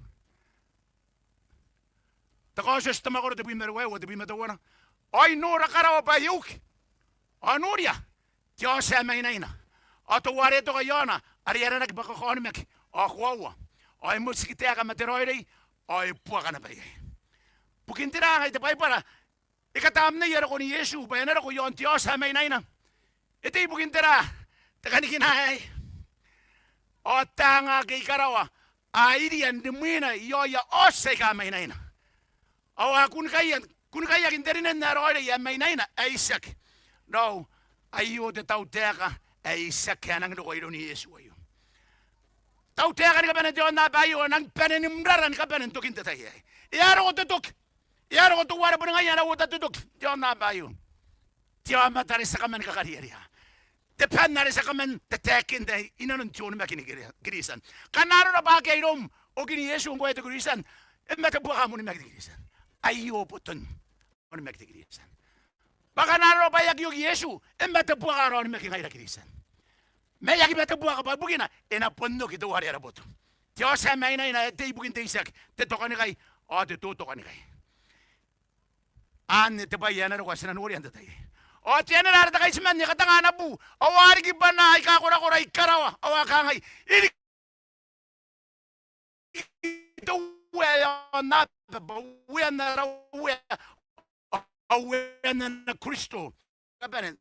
Te Kaotioti te mwakoro tebwi ma ruaiwa, tebwi ma teuana. Ao I nora karawa bwa e uki. Ao noria, te aoti ae mainaina. Ao teuare e toka i aona are e aranaki bwa Kakaonimaki ao Koaua. Ao e motiki taeka ma te raoiroi, ao e buaka naba iai. Bukin tera ngai te Baibara e katamneia rokon Iesu bwa e na roko i aon te aoti ae mainaina? E tei bukin tera? Te kanikina aei. Ao taanga ke karawa a iria n rimwina i aoia aoti aika mainaina. Ao a kunikaia, kunikaiaki n te rinen ae raoiroi ae mainaina ae itiaki. Raou, aio te tautaeka ae itiaki ae nangi roko iroun Iesu aio. Tautaeka ni kabane n te aonnaba aio a nangi bane ni mrara ni kabane n tokin te tai aei. E a roko te toki. E a roko teuare boni ngaia e na uota te toki n te aonnaba aio. Te aomata are ti a kaman kakariaria. Te ban are ti a kaman tataekinna inanon te onimaki ni Kiri-, Kiritian. Ngkana arona bwa akea iroum okin Iesu ngkoe te Kiritian, e mate buaka am onimaki te Kiritian. Aio boton onimaki te Kiritian. Bwa ngkana arona bwa e aki oki Iesu, e mate buaka ara onimaki ngaira Kiritian. Ma e aki mate buaka bwa ibukina e na bon oki teuare ara boto. Te aoti ae mainaina ae tei ibukin te itiaki, te tokanikai ao te totokanikai. Anne te bwai ae na roko ae ti na noria n te tai aei. Ao te anera are te kaitiman e katanga ana bu, ao a riki bwanaa aika korakora i karawa, ao a kangai, I riki te Uea ae aonnaba, bwa Uean ara Uea, ao Uean ana Kristo. Kabane n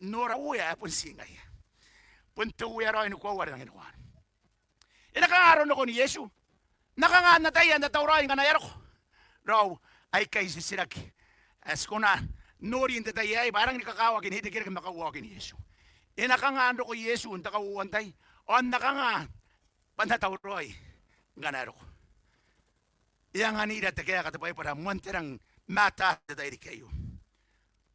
nora Uea ae bon ti ngaia. Bon te Uea raoi ni koaua are nangi ni koaua. E na kanga aron rokon Iesu? N na kanga n ataia n na tauraoi ngkana e a roko? Raou, aikai titiraki ae ti kona n nori n te tai aei bwa a rangi ni kakawaki n irekereke ma kauaokin Iesu. E na kanga n roko Iesu n te kauoua n tai? Ao n na kanga bwa n na tauraoi ngkana e roko? E anganira te kaeka te Baibara ae moan te rang ma ataia n te tairiki aio.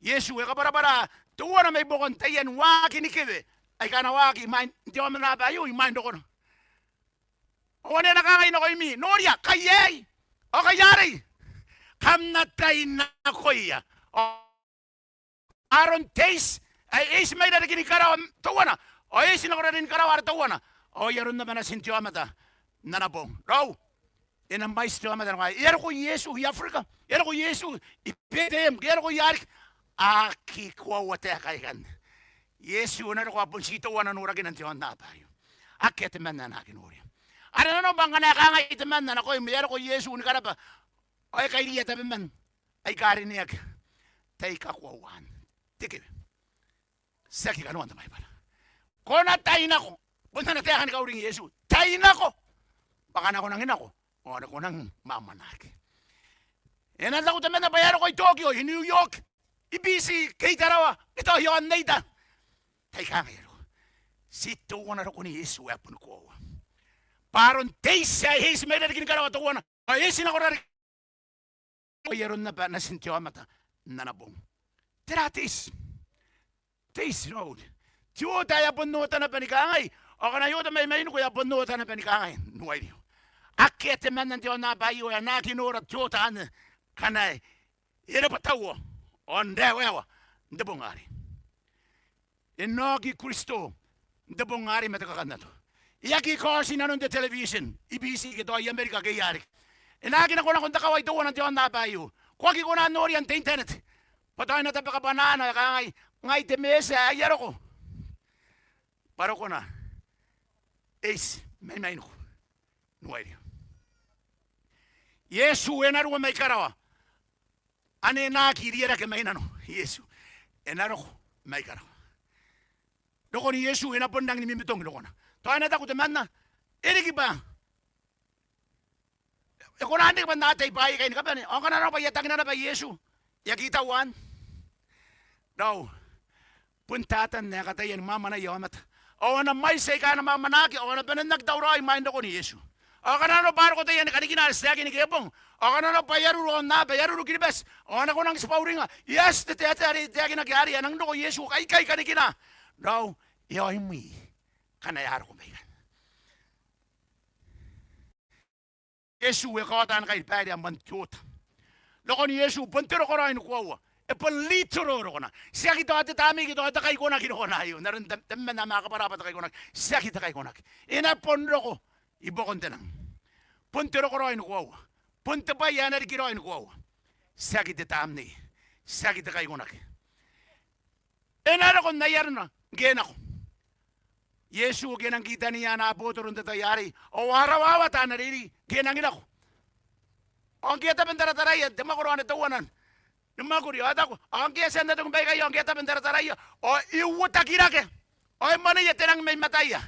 Iesu e kabwarabwara teuana mai buakon taian waaki ni kewe aika a na waaki imwain te aonnaba aio, imwain rokona. Ao ane e na kangai nakoimi, noria, kai aei ao kai arei, kam na tai nakoia. Ao aron te iti ae e iti mai rarikin karawa teuana, ao e iti nako rarikin karawa are teuana, ao ai aron naba natin te aomata n ana bong. Raou, e na mwaiti te aomata nako. E a roko Iesu i Aberika? E a roko Iesu i Beteem? E a roko ia riki? Aki koaua taeka aikanne. Iesu e na roko, a bon ti teuana norakina n te aonnaba aio. Akea temanna ae na aki noria. Are nanona bwa ngkana e kangai temanna nakoim e a roko Iesu ni karaba, ao e kairiia tabeman aika rineaki, tai kakoauaan te kewe. Tiaki kanoan te Baibara. Ko na tai nako. Bon ana taeka ni kauring Iesu, tai nako, bwa ngkana ko nangi nako ao ko nangi mwamwanaki. E na taku temanna bwa e a roko i Tokyo, i New York, i Biti, ke i Tarawa, ke tao i aon neita. Tai kangai e a roko. Ti teuana rokon Iesu ae boni koaua. Bwa aron te iti ae e iti mai rarikin karawa teuana, ao e iti nako rarikin ao ai aron naba natin te aomata n ana bong. Tera te iti? Te iti, raou, te oota ae a bon oota naba ni kangai, ao ngkana e oota mai mainiku e a bon oota naba ni kangai, n uairiu. Akea temanna n te aonnaba aio ae na aki nora te oota anne ngkana e rabwataua ao n raewaewa n te bong arei. E na oki Kristo n te bong arei ma te kakannato. E aki kaoti inanon te television i Biti ke tao i Amerika ke ia riki. E na aki nakonako n te kawai teuana n te aonnaba aio. Ko aki kona n noria n te internet bwa tao e na tabeka bwanaana ae kangai, ngai te Mesia ae I a roko. Bwa rokona e iti mai mainiku n uairiu. Iesu e na ruo mai karawa. Ane e na aki rierake mai nano Iesu, e na roko mai karawa. Rokon Iesu e na bon rangi ni mimitong rokona. Tao e na taku temanna, e riki bwa e kona n riki bwa N na atai bwaai aikai ni kabane. Ao ngkana arona bwa I a tangina naba Iesu, I aki tau anne. Raou, bon Tatan ae kataia ni mwamwanaia aomata. Ao a na mwaiti aika a na mwamwanaki, ao a na bane n aki tauraoi imwain rokon Iesu. Ao ngkana arona bwa a roko taiani kanikina are ti taekinna ngke e bong, ao ngkana arona bwa e a ruru aonnaba, e a ruru Kiribati, ao a na kona n tibwa uringa, yes, te taetae are e taekinaki arei, e a nangi roko Iesu, aikai kanikina. Raou, e a oimwi ngkana e a roko mai ikanne. Iesu e kaota ana kairibairea man te oota. Rokon Iesu bon te roko raoi ni koaua. E bon literal rokona. Tiaki tao te tamnei ke tao te kaikonaki rokona aio. N aron te, temanna ae a kabwara bwa te kaikonaki. Tiaki te kaikonaki. E na bon roko I buakon te nang. Bon te roko raoi ni koaua. Bon te bwai ae na riki raoi ni koaua. Tiaki te tamnei. Tiaki te kaikonaki. E na roko n ai arona ngke e nako. Iesu ke e nang kitaniia ana abotoro n te tai arei, ao a rawawata ana reirei ngke e nangi nako. Ao ngke a tabe n tarataraia te mwakoro anne teuana ni mwakuri, ao e taku, ao ngke e a tia n atongi baikai, ao ngke a tabe n tarataraia, ao e uotaki rake, ao e mwaneia te nang mai mataia.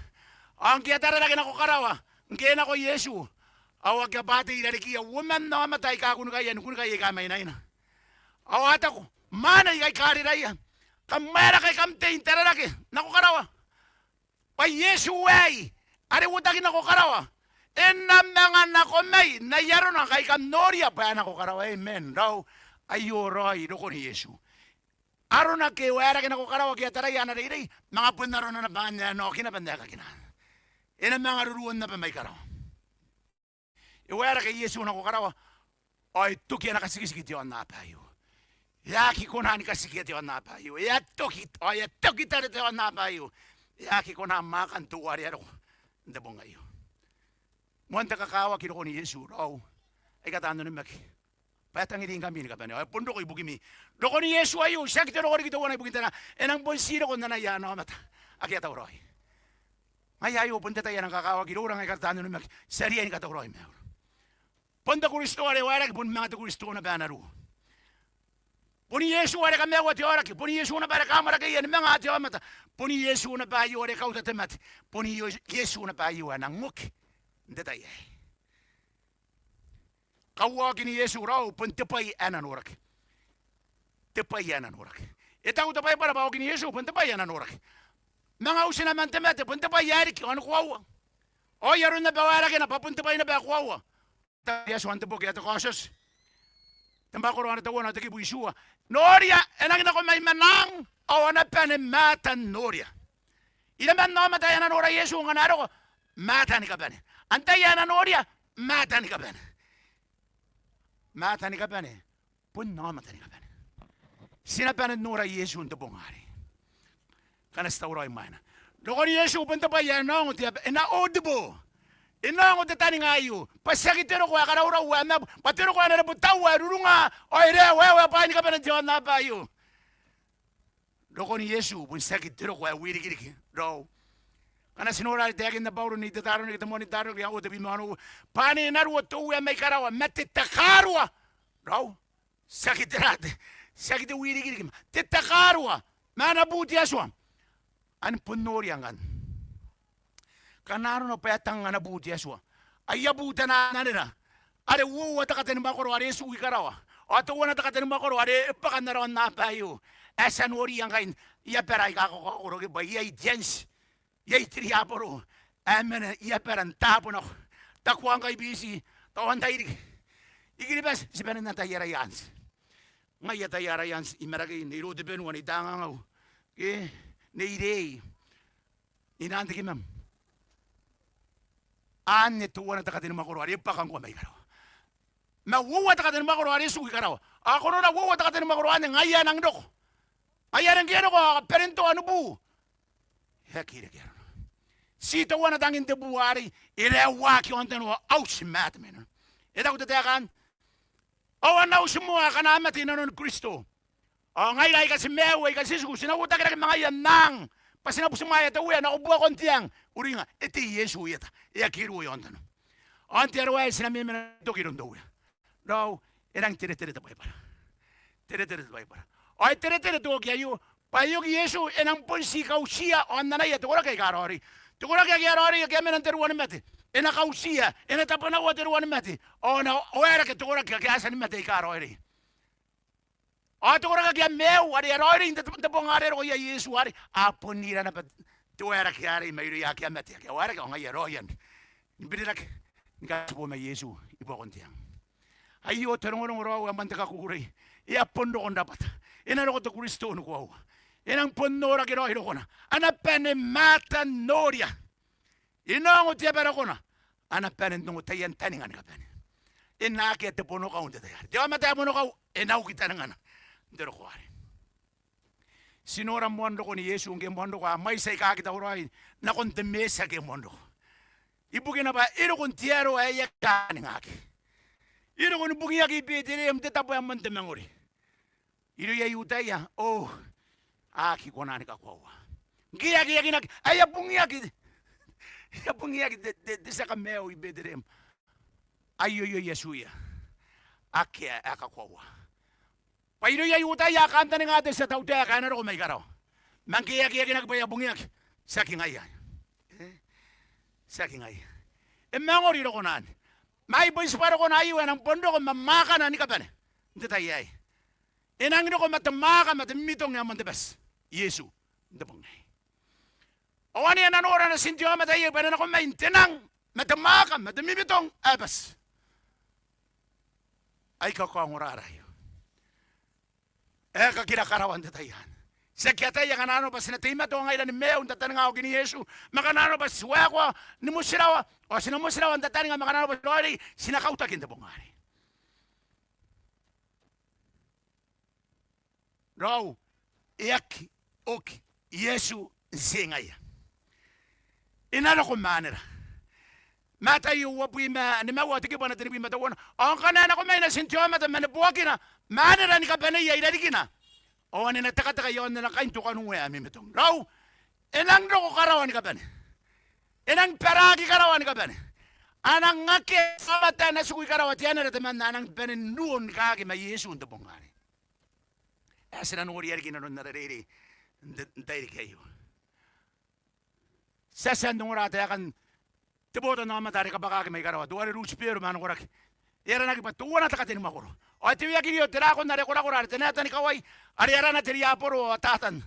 Ao ngke a tararake nako karawa ngke e nako Iesu, ao akea bwa a tei i rarikiia uoman aomata aika kunikaia ni kunikai aika mainaina. Ao a taku, mwaane ikai Kariraia, kam ae raka kam tei n tararake nako karawa? Bwa Iesu aei are uotaki nako karawa, e na manga nako mai n ai arona ngkai kam noria bwa e nako karawa. Amen. Raou, aio raoi rokon Iesu. Arona ke e waerake nako karawa ke a taraia ana reirei, manga bon arona naba anne ae na oki naba n aekakin anne. E na manga ruruon naba mai karawa. E waerake Iesu nako karawa, ao e toki ana katikitiki te aonnaba aio. E aki kona ni katikia te aonnaba aio. E a toki, ao e a toki tare te aonnaba aio. E aki kona mwaakan teuare e a roko n te bong aio. Moan te kakawaki rokon Iesu, raou, aika taan onimaki. Bwa e tangiri ngkami ni kabane, ao e bon roko ibukimi. Rokon Iesu aio, tiaki te roko riki teuana ibukin te nang, e nang bon ti roko n anaia ana aomata ake a tauraoi. Ngaia aio bon te tai ae nang kakawaki iroura ngkai taan onimaki, ti a riai ni katauraoi maiura. Bon te Kristo are waerake, bon manga te Kristo naba ae na ruo. Bon Iesu are kamaiua te aoraki, bon Iesu naba are kamwarakeia ni manga te aomata, bon Iesu naba aio are kauta te mate, bon Iesu naba aio ae nang oki n te tai aei. Kauaokin Iesu, raou, bon te bwai ae na noraki. Te bwai ae na noraki. E taku te Baibara bwa aokin Iesu bon te bwai ae na noraki. Manga uti naman te mate bon te bwai ae riki ao ni koaua. Ao ai aron naba waerakena bwa bon te bwai naba ae koaua. Te Atuan te boki ae te Kaotioti, te mwakoro anne teuana ao te kibu itiua. Noria, e nangi nako mai manang, ao a na bane Mata n noria. Iraman aomata ae a na nora Iesu ngkana e roko? Mata ni kabane. Antai ae a na noria? Mata ni kabane. Mata ni kabane bon aomata ni kabane. Ti na bane n nora Iesu n te bong arei ngkana ti tauraoi imwaina. Rokon Iesu bon te bwai ae na ongo te aba, e na audible. E na ongo te taninga aio bwa tiaki te roko ae karaurau ae mabu, bwa te roko ae na rebotaua, e rurunga, ao e raewaewa bwaai ni kabane n te aonnaba aio. Rokon Iesu bon tiaki te roko ae wirikiriki, raou. Ngkana ti nora are taekinna Bauro n te Tetaronike, te moan Tetaronike ae uoua, te bwi ma onoua, bwa ane e na ruo te Uea mai karawa ma te takarua, raou. Tiaki te rate, tiaki te wirikiriki, ma te takarua, ma ana bu te Atua. Ane bon noria ngkanne. Ngkana arona bwa e tang ana bu te Atua, aia bu taian anera, are uoua te katenimwakoro are e tiku i karawa, ao teuana te katenimwakoro are e bwaka n ara aonnaba aio, ae ti a noria ngkai n abara aika kakaokoro ke bwa iai te anti, iai te riaboro ae mena i abara n taabo nako. Taku ngkai i Biti, tao antai riki i Kiribati, ti bane n atai ara anti. Ngai I ataia ara anti i Marakei, Nei Rotebenua, Nei Tangangau, ke Nei Reei, Nei Nantekimam. Anne teuana te katenimwakoro are e bwaka ngkoa mai karawa. Ma uoua te katenimwakoro are e tiku i karawa. Ao ko nora uoua te katenimwakoro anne, ngaia ae nang roko. Ngaia are ngke e roko ao barentoa ni bu, e aki reke arona. Ti teuana tangin te bu arei, e raeuaki aontano, auti ma te mena. E taku te taeka anne, ao a na uti moa akana mate i nanoni Kristo. Ao ngaira aika ti maiu, aika ti tiku, ti na uotakirake ma ngaia n ang, bwa ti na butimwaea te Uea nako buakon te ang. Uringa, e tei Iesu i eta, e aki ruo i aontano. Ao n te aro aei ti na memena n toki iroun te Uea. Raou, e rangi n teretere te Baibara. Teretere te Baibara. Ao e teretere te oki aio, bwa e oki Iesu, e nang bon ti kautiia aonnanaia te koraki aika raoiroi. Te koraki ake a raoiroi, ake a mena n te ruanimate, e na kautiia, e na tabwanaua te ruanimate, ao e na waerake te koraki ake a tia ni mate aika raoiroi. Ao te koraki ake a maiu are a raoiroi n te, te bong are e roko iai Iesu arei, a bon ira naba te waerake arei mairouia ake a mate, ake a waerake, ao ngaia raoian ni birirake ni katiboo ma Iesu i buakon te ang. Aio te rongorongo raou ae moan te kakukurei. E a bon roko n rabwata. E na roko te Kristo ni koaua. E nang bon noraki raoi rokona. A na bane Mata n noria. E na ongo te aba rakona, a na bane n ongo taian taninga ni kabane. E na akea te bonokau n te tai arei. Te aomata ae bonokau, e na uki taningana n te roko arei. Ti nora moan rokon Iesu ngke e moan roko, a mwaiti aika aki tauraoi nakon te Mesia ake e moan roko. Ibukina bwa e roko n te aro ae e aki kangaaki. E roko ni bungiaki i Betereem n te tabo ae moan te mangori. Irouia I-Iutaia, o, a aki kona ni kakoaua. Ngke e aki, e aki, e aki, ae e a bungiaki, e a bungiaki te, te, te tia kamaiu i Betereem. Aio, aio, aio, atuia. Akea ae kakoaua. Bwa irouia I-Iutaia a kantaninga te tia tautaeka ae na roko mai karawa. Ma ngke e aki, e aki, e aki, bwa e a bungiaki. Tiaki ngaia. E? Tiaki ngaia. E mangori rokona anne. Ma ai bon tibwa rokona aio ae e nang bon roko ma mwaakana ni kabane. N te tai aei. E nang roko ma te mwaaka ma te mimitong ae moan te bati. Iesu. N te bong aei. Ao ane a na nora natin te aomata aei bwa e na nako mai n te nang, ma te mwaaka, ma te mimitong ae bati. Aika kaongora aio. E kakira karawa n te tai anne. Tiaki ataia ngkana arona bwa ti na teimatoa ngaira ni maiu n tataninga okin Iesu, ma ngkana arona bwa ti waekoa ni motirawa, ao ti na motirawa n tataninga, ma ngkana arona bwa ti raoiroi, ti na kautaki n te bong arei. Raou, e aki oki Iesu n tii ngaia. E na roko ma anera. Mataio uabwi ma nimaua ao te kibu ae tenibwi ma teuana. Ao ngkana e nako mai natin te aomata ma neboakina ma anera ni kabaneia i rarikina, ao ane e na tekateka i aon ana kaintokanuea ae mimitong. Raou, e nang roko karawa ni kabane. E nang baraaki karawa ni kabane. A nang akea te aomata ae na tiku i karawa, te anera temanna a nang bane n ruo ni kaaki ma Iesu n te bong arei. Ae ti na noria riki inanon ara reirei n te, n tairiki aio. Ti a tia n ongora taekan te botannaomata are kabwakaki mai karawa, teuare Rutibero ma ana koraki. E aranaki bwa teuana te katenimwakoro. Ao e teweakirio te rakon are korakora are te naeta ni kawai, are arana te riaboro ao Tatan,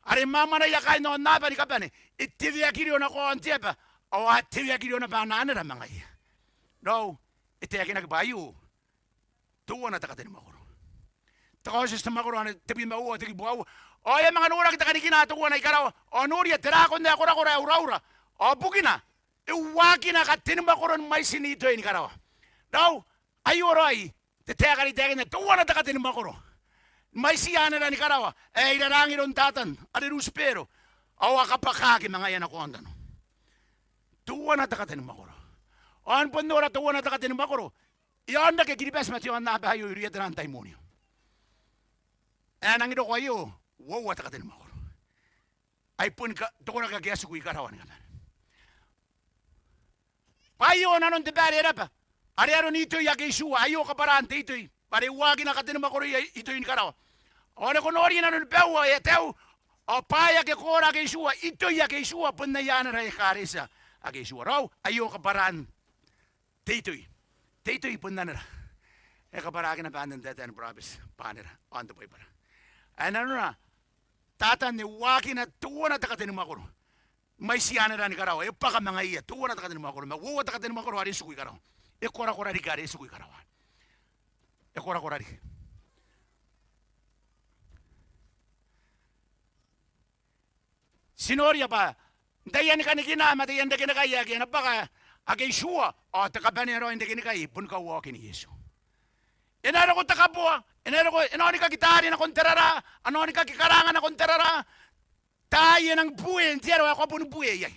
are mwamwanaia kaain aonnaba ni kabane. E teweakirio nako aon te aba, ao a teweakirio naba ana anera ma ngaia. Raou, e taekinaki bwa aio teuana te katenimwakoro. Te Kaotioti te mwakoro ae tebwi ma uoua, te kibu aua. Ao e a manga noraki te kanikina teuana i karawa. Ao noria te rakon ae korakora ae uraura. Ao bukina, e uakina katenimwakoro ni mwaitin itoi ni karawa. Raou, aio raoi te taeka are I taekinna, teuana te katenimwakoro. Ni mwaitiia anera ni karawa ae e irarang iroun Tatan, are Rutibero. Ao a kabwakaki ma ngaia nako aon tano. Teuana te katenimwakoro. Ao n bon nora teuana te katenimwakoro i aon rake Kiribati ma te aonnaba aio irouia taian taimonio. E nang roko aio uoua te katenimwakoro. Ai bon ka, te koraki ake a tiku i karawa ni kabane. Bwa aio nanon te baere raba are aron itoi ake itiua, aio kabwaraan te itoi. Bwa are e uakina katenimwakoroia itoi ni karawa. Ao are ko nori nanoni baua e a tau, ao bwaai ake koora ake itiua, itoi ake itiua, bon aia anera ekaretia ake itiua. Raou, aio kabwaraan te itoi. Te itoi bon anera. E kabwaraaki naba n te taetae ni burabeti bwa anera aon te Baibara. Ae nanona Tatan e uakina teuana te katenimwakoro. Mwaitiia anera ni karawa, e bwaka ma ngaiia, teuana te katenimwakoro, ma uoua te katenimwakoro are e tiku i karawa. E korakora riki are e tiku i karawa. E korakora riki. Ti noria bwa n taiani kanikina ma taiani rekenikai ake a na bwaka ake itiua, ao te kabanea raoi n rekenikai boni kauaokin Iesu. E na roko te kaboa, e na roko, e na onikaki taari nakon te raraa, a na onikaki karaanga nakon te raraa. Tai e nang bue n te aro ae ko a boni bue iai.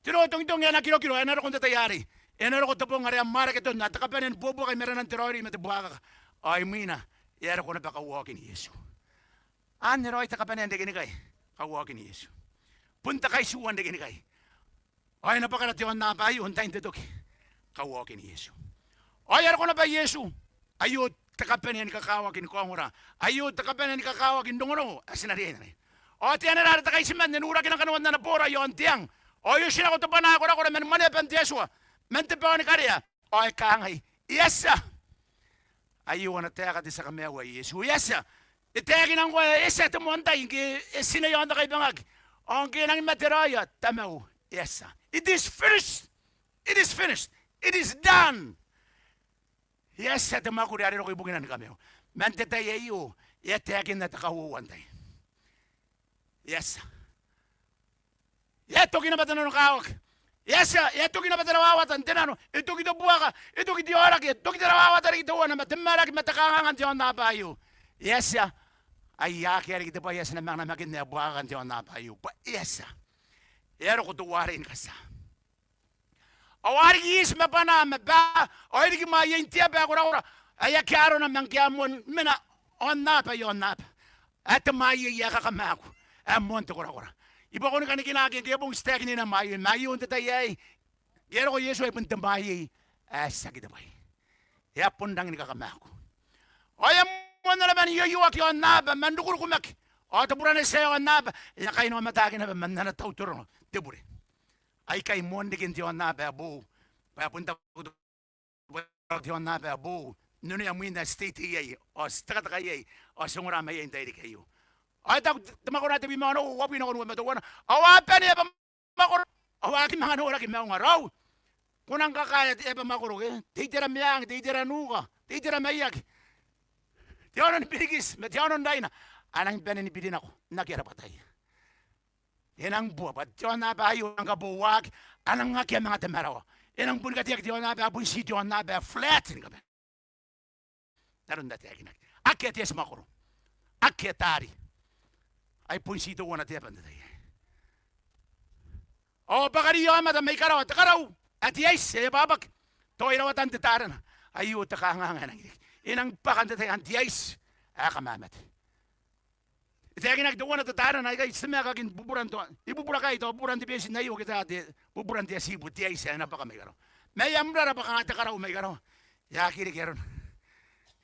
Te rotongitong ae na kirokiro, e na roko n te tai arei. E na roko te bong are e a mwareketon, te kabanea ni buabuaka i marenan te raoiroi ma te buakaka. Ao imwina, e a roko naba kauaokin Iesu. Anne raoi te kabanea n rekenikai, kauaokin Iesu. Bon te kaitiua n rekenikai. Ao e na bwakara te aonnaba aio n tain te toki, kauaokin Iesu. Ao e a roko naba Iesu, aio te kabanea ni kakawaki ni kaongora. Aio te kabanea ni kakawaki n rongorongo ae ti na riai n anai. Ao te anera are te kaitiman e nurakina kanoan ana boora i aon te ang. Ao e oti nako te bwana ae korakora mani mwaneaban te Atua, man te bao ni karea. Ao e kangai, e a tia. Aio ana taeka te tia kamaiu ae Iesu, e a tia. E taekina ngkoa e a tia te moan tai ngke e tinai aon te kaibangaki. Ao ngke e nangi mate raoi, Tamau, e a tia. It is finished. It is finished. It is done. E a tia te mwakuri are roko ibukina ni kamaiu. Man te tai aio, e a taekinna te kauoua n tai. E a tia. E a toki naba te nanokawaki. E a tia, e a toki naba te rawawata n te nano, e toki te buaka, e toki te aoraki, e toki te rawawata riki teuana ma te maraki ma te kanganga n te aonnaba aio. E a tia, ai akea riki te bwai ae ti na manga namakinna ae buakaka n te aonnaba aio. Bwa e a tia. E a roko teuarei ni katia. Ao a riki iti ma bwanaa ma baa, ao e riki mwaiei n te aba ae korakora ae aki arona ma ngke a moan mena aonnaba i aonnaba. Ae te mwaiei ae kakamaaku ae moan te korakora. I bwakoni kanikinaaki ngke e bong ti taekinna mwaiei, ma aio n te tai aei e a roko Iesu ae bon te mwaiei ae tiaki te bwai. E a bon rangi ni kakamaaku. Ao e a moanna naba n ioioaki aonnaba man rukurukumaki, ao te buraneti ae aonnaba e a kainaomataki naba man ana tautoro te bure. Aikai moan reken te aonnaba ae boou, bwa e bon taku te bwai ae te aonnaba ae boou n onea mwin ae ti teitei iai ao ti tekateka iai ao ti ongora maiai n tairiki aio. Ao e taku te mwakoro ae tebwina ma onoua, uabwi nakon uabwi ma teuana: Ao a bane aba makoro, ao a aki manga noraki maunga. Raou, ko nang kakaea te aba makoro ke? Te itera meang, te itera nuka, te itera maiaki, te aono ni birikiti ma te aono n raina. A nang bane ni biri nako n akea rabwataia. E nang bua bwa te aonnaba aio e nang kabouaki, a nang akea manga te marawa. E nang boni kateaki te aonnaba ae bon ti te aonnaba ae flat ni kabane. N aron ae taekinaki, akea te ati makoro, akea taari. Ai bon ti teuana te aba n te tai aei. Ao bwakaria aomata mai karawa, te karau ae te aiti ae ababaki, tao e rawata n te tarana. Aio te kanganga ae nang riki. E nang bwaka n te tai anne te aiti ae kamamate. E taekinaki teuana te tarana aikai, ti te maeka akin buburan te, i bubura kai tao buburan te beetin aio ke tao te buburan te atibu, te aiti ae na bwaka mai karawa. Ma e a murara bwa kanga te karau mai karawa e aki reke arona.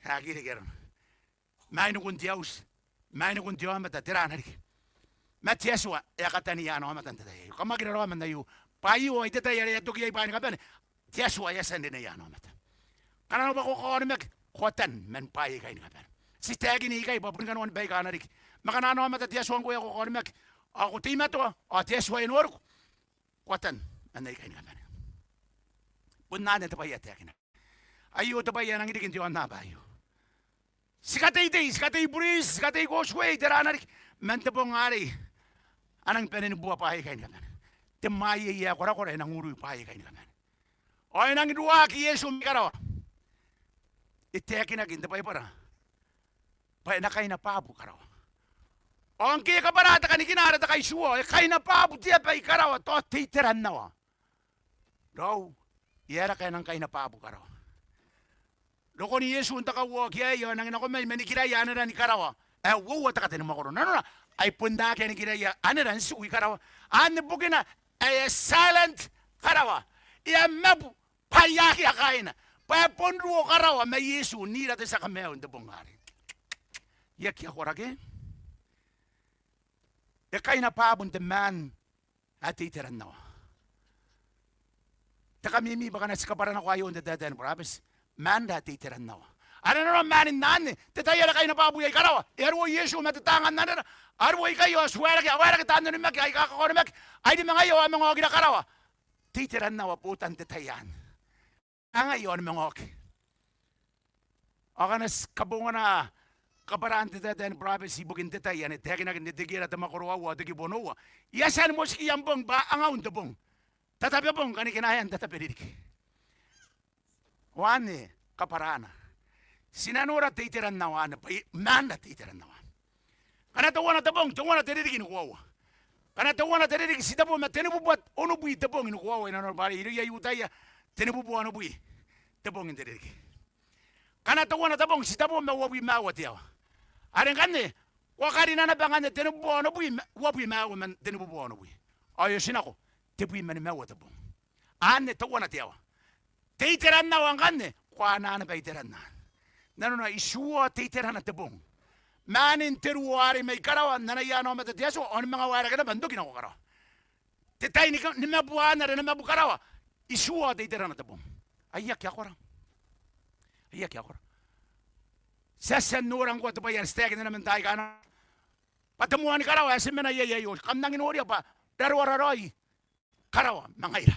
E aki reke arona. Mainiku n te auti, mainiku n te aomata, tera ae na riki? Ma te Atua e a kataniia ana aomata n te tai aio. Kam aki raraoma n aio, bwa aio ai te tai are e a toki iai bwaai ni kabane. Te Atua e a tia n rineia ana aomata. Ngkana arona bwa ko kaonimaki, ko a tan man bwaai aikai ni kabane. Ti taekini ikai bwa boni kanoan baika a na riki. Ma ngkana ana aomata te Atua ngkoe ae ko kaonimaki, ao ko teimatoa, ao te Atua e noriku, ko a tan man aikai ni kabane. Bon anne te bwai ae taekinaki. Aio te bwai ae nang riki n te aonnaba aio. Ti kateitei, ti katei buriti, ti katei causeway, tera ae na riki? Man te bong arei a nang bane ni bua bwaai aikai ni kabane. Te mwaiei ae korakora e nang urui bwaai aikai ni kabane. Ao e nang ruaki Iesu mai karawa. E taekinaki n te Baibara bwa e na kainabwabu karawa. Ao ngke e kabwara te kanikina are te kaitiua, e kainabwabu te aba i karawa, tao te iteran aoa. Raou, e aera ngkae e nang kainabwabu karawa? Rokon Iesu n te kauoua aei ao e nang nako mai ma nikiraia anera ni karawa ae uoua te katenimwakoro. Nanona, ai bon akea nikiraia anera n tiku i karawa. Anne bukina ae e a silent karawa. E a mabu bwa e akea kaaina, bwa e bon ruo karawa ma Iesu n ira te tia kamaiu n te bong arei. I aki akoraki. E kainabwabu n te maan ae te iteran aoa. Te kamimi bwa ngkana ti kabwara nako aio n te taetae ni burabeti, maan ae te iteran aoa. Are nanona maanin anne, te tai are kainabwabu iai karawa, e a ruo Iesu ma te taanga n anera, a ruo ikai ao ti waerake, a waerake taan onimaki aika kakaonimaki, ai nimangaia ao a manga okira karawa. Te iteran aoa botan te tai anne. Kangai ao ni manga oki. Ao ngkana ti kabongana kabwaran te taetae ni burabeti ibukin te tai anne, taekinaki n Etekiera te mwakoro aua ao te kibu onoua, I a tia ni motikia am bong bwa angaun te bong. Tatabebong, kanikinaean tatabe ririki. Ao anne kabwarana. Ti na nora te iteran aoa anne, bwa e maan te iteran aoa. Ngkana teuana te bong, teuana te ririki ni koaua. Ngkana teuana te ririki, titebo ma tenibubua onobwi te bong ni koaua i nanona, bwa are irouia I-Iutaia tenibubua onobwi te bong n te ririki. Ngkana teuana te bong, titebo ma uabwi ma aua te aoa. Are ngkanne ko a karina naba ngkanne tenibubua onobwi ma, uabwi ma aua man tenibubua onobwi. Ao e oti nako tebwi ma nimaua te bong. Anne teuana te aoa. Te iteran aoa ngkanne, ko a anaa naba iteran anne. Nanona itiua te iterana te bong. Maanin te ruo arei mai karawa n anaia ana aomata te Atua ao ni manga waerake naba n toki nako karawa. Te tai ni ka-, ni mabu anne are e na mabu karawa, itiua te iterana te bong. Ai aki akora. Ai aki akora. Ti a tia n nora ngkoa te bwai are ti taekinna naba n taai aika a na, bwa te moa ni karawa ae ti mena iai aio, kam nangi noria bwa raroa raoi karawa ma ngaira.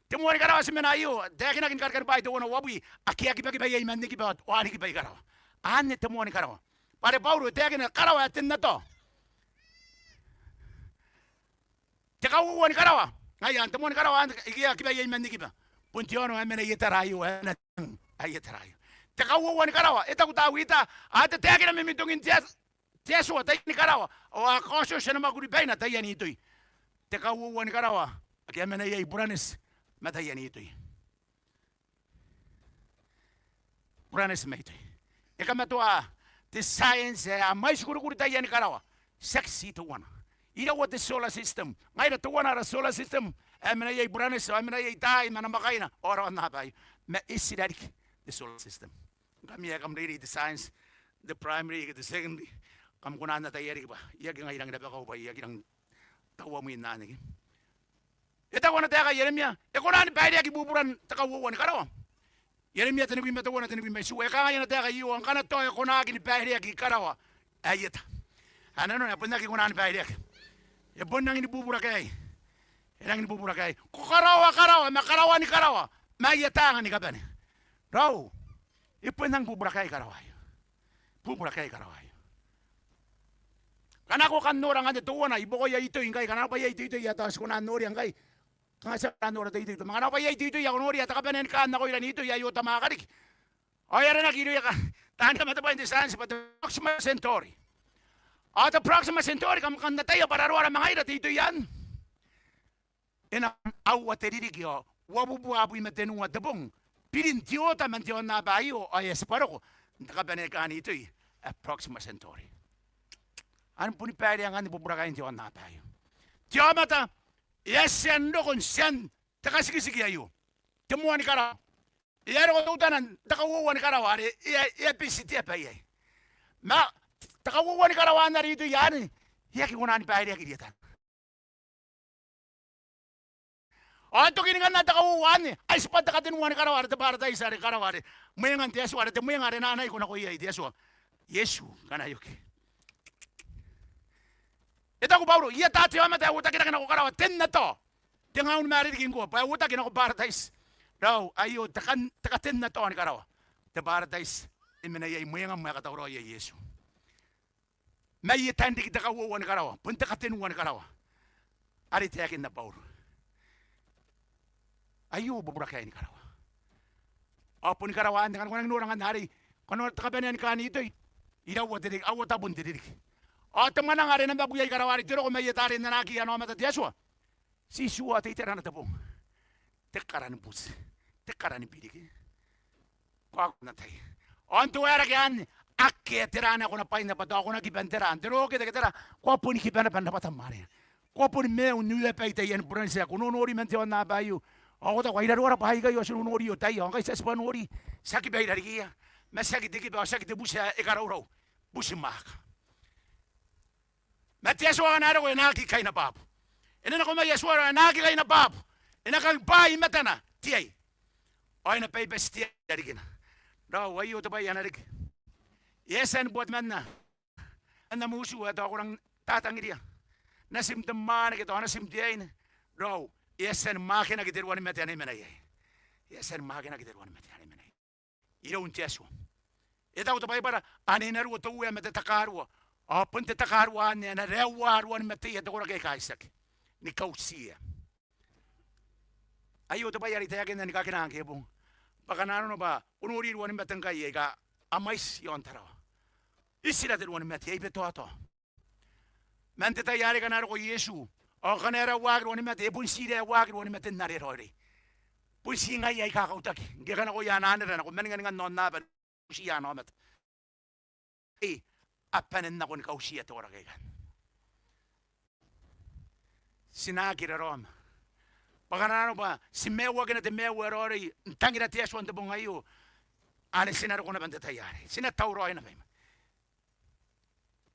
Te moa ni karawa ae ti mena aio, taekinaki ni Karikani Bwaai teuana uabwi, ake a kibakiba iai man nikiba ao a nikiba i karawa. Anne te moa ni karawa. Bwa are Bauro e taekina karawa ae te nna tao. Te kauoua ni karawa, ngaia anne te moa ni karawa anne, ake a kiba iai man nikiba. Bon te aono ae mena i etara aio, ae mena, ae i etara aio. Te kauoua ni karawa, e taku Tawita, a tataekina mimitongin te At-, te Atua taiani karawa, ao a kaotioti ana mwakuri baina taiani itoi. Te kauoua ni karawa ake a mena iai buraneti ma taiani itoi. buraneti ma itoi. E kamatoa te science ae a mwaiti kurikuri taiani karawa. Tiaki ti teuana. Iraua te solar system? Ngaira teuana ara solar system ae mena iai buraneti, ae mena iai taai ma namwakaina ao ara aonnaba aio. Ma e tira riki te solar system. Ngkami ae kam reirei te science n te primary ke te secondary, kam kona n ataia riki bwa I aki ngai rangi n rabakau bwa I aki rangi n taua mwin anne. E taku ana taeka Ieremia, e kona ni baireaki buburan te kauoua ni karawa. Ieremia tenibwi ma teuana, tenibwi ma itiua, e kangai ana taeka, io, ngkana tao e konaki ni baireaki karawa ae I eta. Ae nanona e bon aki kona ni baireaki. E bon rangi ni bubura kaei. E rangi ni bubura kaei. Ko karaoa karawa ma karawa ni karawa, ma ai ataanga ni kabane. Raou, e bon rangi bubura kaei karawa aio. Bubura kaei karawa aio. Ngkana ko kan nora ngkanne teuana i buakoia itoi ngkai, ngkana bwa iai te itoi ae tao ti kona n noria ngkai. Kanga ti a kona n nora te itoi, ma ngkana bwa iai te itoi ae ko noria te kabanea ni kaan nakoira n itoi ae ota mwaaka riki. Ao e aranaki irouia taan kamatebwai n te science bwa te Proxima Centauri. Ao te Proxima Centauri kam kan ataia bwa raroara ma ngaira te itoi anne. E na aua te ririki ao uabubua abwi ma tenua te bong birin te oota man te aonnaba aio ao e a tibwa roko n te kabanea ni kaan itoi ae Proxima Centauri. Ao ni boni bairea ngkanne bubura kain te aonnaba aio. Te aomata e a tia n roko n tian te katikitiki aio, te moa ni karawa. E a roko teutana n te kauoua ni karawa are e a, e a biti te aba iai. Ma te kauoua ni karawa anne are itoi anne, e aki kona ni baireaki rietana. Ao tokin ngkanne te kauoua anne ai tibwa te katenua ni karawa are te barataiti are karawa are mwengan te Atua are te mwenga are e na anaiko nako iai te Atua Iesu ngkana e oki. E taku Bauro, I ata te aomata ae uotakirake nako karawa tenna tao. Tengaun ma are riki ngkoa bwa e uotaki nako barataiti. Raou, aio te kan, te katenna tao ni karawa. Te barataiti e mena iai mwengam ae katauraoia Iesu. Ma e a taan riki te kauoua ni karawa, bon te katenua ni karawa are e taekinna Bauro. Aio bubura kain karawa. Ao boni karawa anne ngkana ko nangi nora ngkanne arei, ko nora te kabanea ni kaan itoi. Iraua te ririki, aua tabun te ririki. Ao te mwananga are e na maku iai karawa arei, te roko mai eta are e na anaaki ana aomata te Atua. Ti tua te iterana te bong. Te kara ni buti, te kara ni biriki. Ko a kona n ataia. Ao n te waerake anne, akea tera ae ko na bwaina bwa tao ko na kiba n tera, n te rokete ke tera, ko a boni kiba naba n rabwatam arei. Ko a boni maiu n uebai taiani buraneti ae ko nonori man te aonnaba aio. Ao ko taku ai raroara bwa aikai ao ti nonori otaia, ao ngkai ti a tibwa nori, ti a kiba i rarikiia. Ma tiaki te kiba ao tiaki te buti ae e karaurau. Butimwaaka. Ma te Atua ngkana e roko e na aki kainabwabu. E na nako mai Atua raoi e na aki kainabwabu. E na kang bwai i matana te ai. Ao e na baibati te ai i rarikina. Raou, aio te bwai ae na riki. E a tia ni bwa temanna, ana mutu ae tao ko rang tatangiria. Natim te mwaane ke tao natim te aine. Raou, e a tia ni mwaakenaki te ruanimate ane e mena iai. E a tia ni mwaakenaki te ruanimate ane e mena iai. Iroun te Atua. E taku te Baibara, ane e na ruo te Uea ma te takarua. Ao bon te takarua anne ae na raeuaa ruanimateia te koraki aika itiaki ni kautiia. Aio te bwai are I taekinna ni kakina ngke e bong. Bwa ngkana nanona bwa ko nori ruanimate ngkai aika a mwaiti i aon Tarawa. Itira te ruanimate, ai betoatoa. Man te tai are ngkana e roko Iesu, ao ngkana e raeuaaki ruanimate, e bon ti raeuaaki ruanimaten are e raoiroi. Bon ti ngaia aika kautaki. Ngke e kanakoia ana anera nako maninganingan aonnaba ni kautiia ana aomata, e a bane n nako ni kautiia te koraki aikai. Ti na aki raraoma. Bwa ngkana nanona bwa ti maiuakina te maiu ae raoiroi n tangira te Atua n te bong aio, ane ti na roko naba n te tai arei. Ti na tauraoi naba.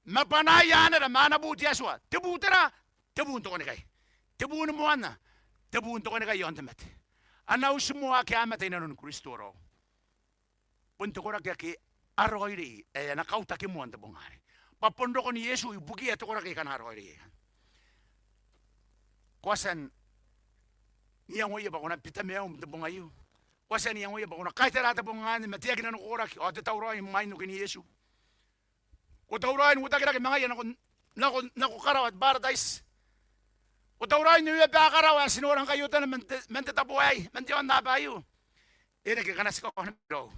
Ma bwanaia anera ma ana bu te Atua. Te bu tera? Te bu n tokanikai. Te bu ni moanna. Te bu n tokanikai i aon te mate. Ana uti moa ake a mate i nanoni Kristo raou. Bon te koraki ake a raoiroi ae a na kautaki moa n te bong arei. Bwa bon rokon Iesu ibukiia te koraki aika a na raoiroi. Ko a tia n iangoia bwa ko na bita maium n te bong aio? Ko a tia n iangoia bwa ko na kaitara te bong anne ma te aki nanokoraki ao te tauraoi ni mwain okin Iesu? Ko tauraoi n uotakirake ma ngaia nako, nako, nako karawa, te barataiti? Ko tauraoi n ueba karawa ae ti nora ngkai otana man te, man te tabo aei, man te aonnaba aio? E reke ngkana ti kakaonimaki raou.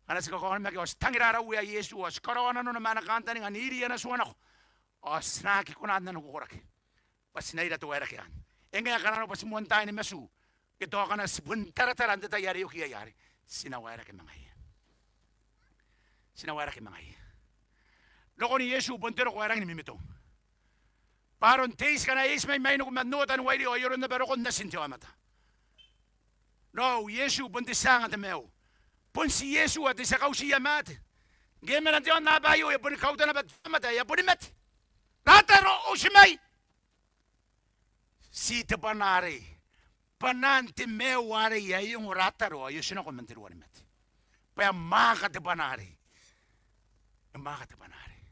Ngkana ti kakaonimaki ao ti tangira ara Uea Iesu ao ti karaoa nanona ma ana kantaninga n iri ana tua nako. Ao ti na aki kona n nanokoraki. Bwa ti na ira te waerake anne. E ngae ngkana nanona bwa ti moan taai ni matu, ke tao ngkana ti bon taratara n te tai are e oki iai arei, ti na waerake ma ngaia. Ti na waerake ma ngaia. Rokon Iesu bon te roko ae rangi ni mimitong. Bwa aron te iti ngkana e iti mai mainiku man otan wairira ao ai aron naba rokon Natin te aomata. Raou, Iesu bon te tia anga te maiu. Bon ti Iesu ae te tia kautiia maate. Ngke e mena n te aonnaba aio e boni kauta naba te aomata ae e a boni mate. Rataro, oti mai! Ti te bwana arei. Bwanaan te maiu arei ae e ongo Rataro ao e otinako man te ruanimate. Bwa e mwaaka te bwana arei. E mwaaka te bwana arei.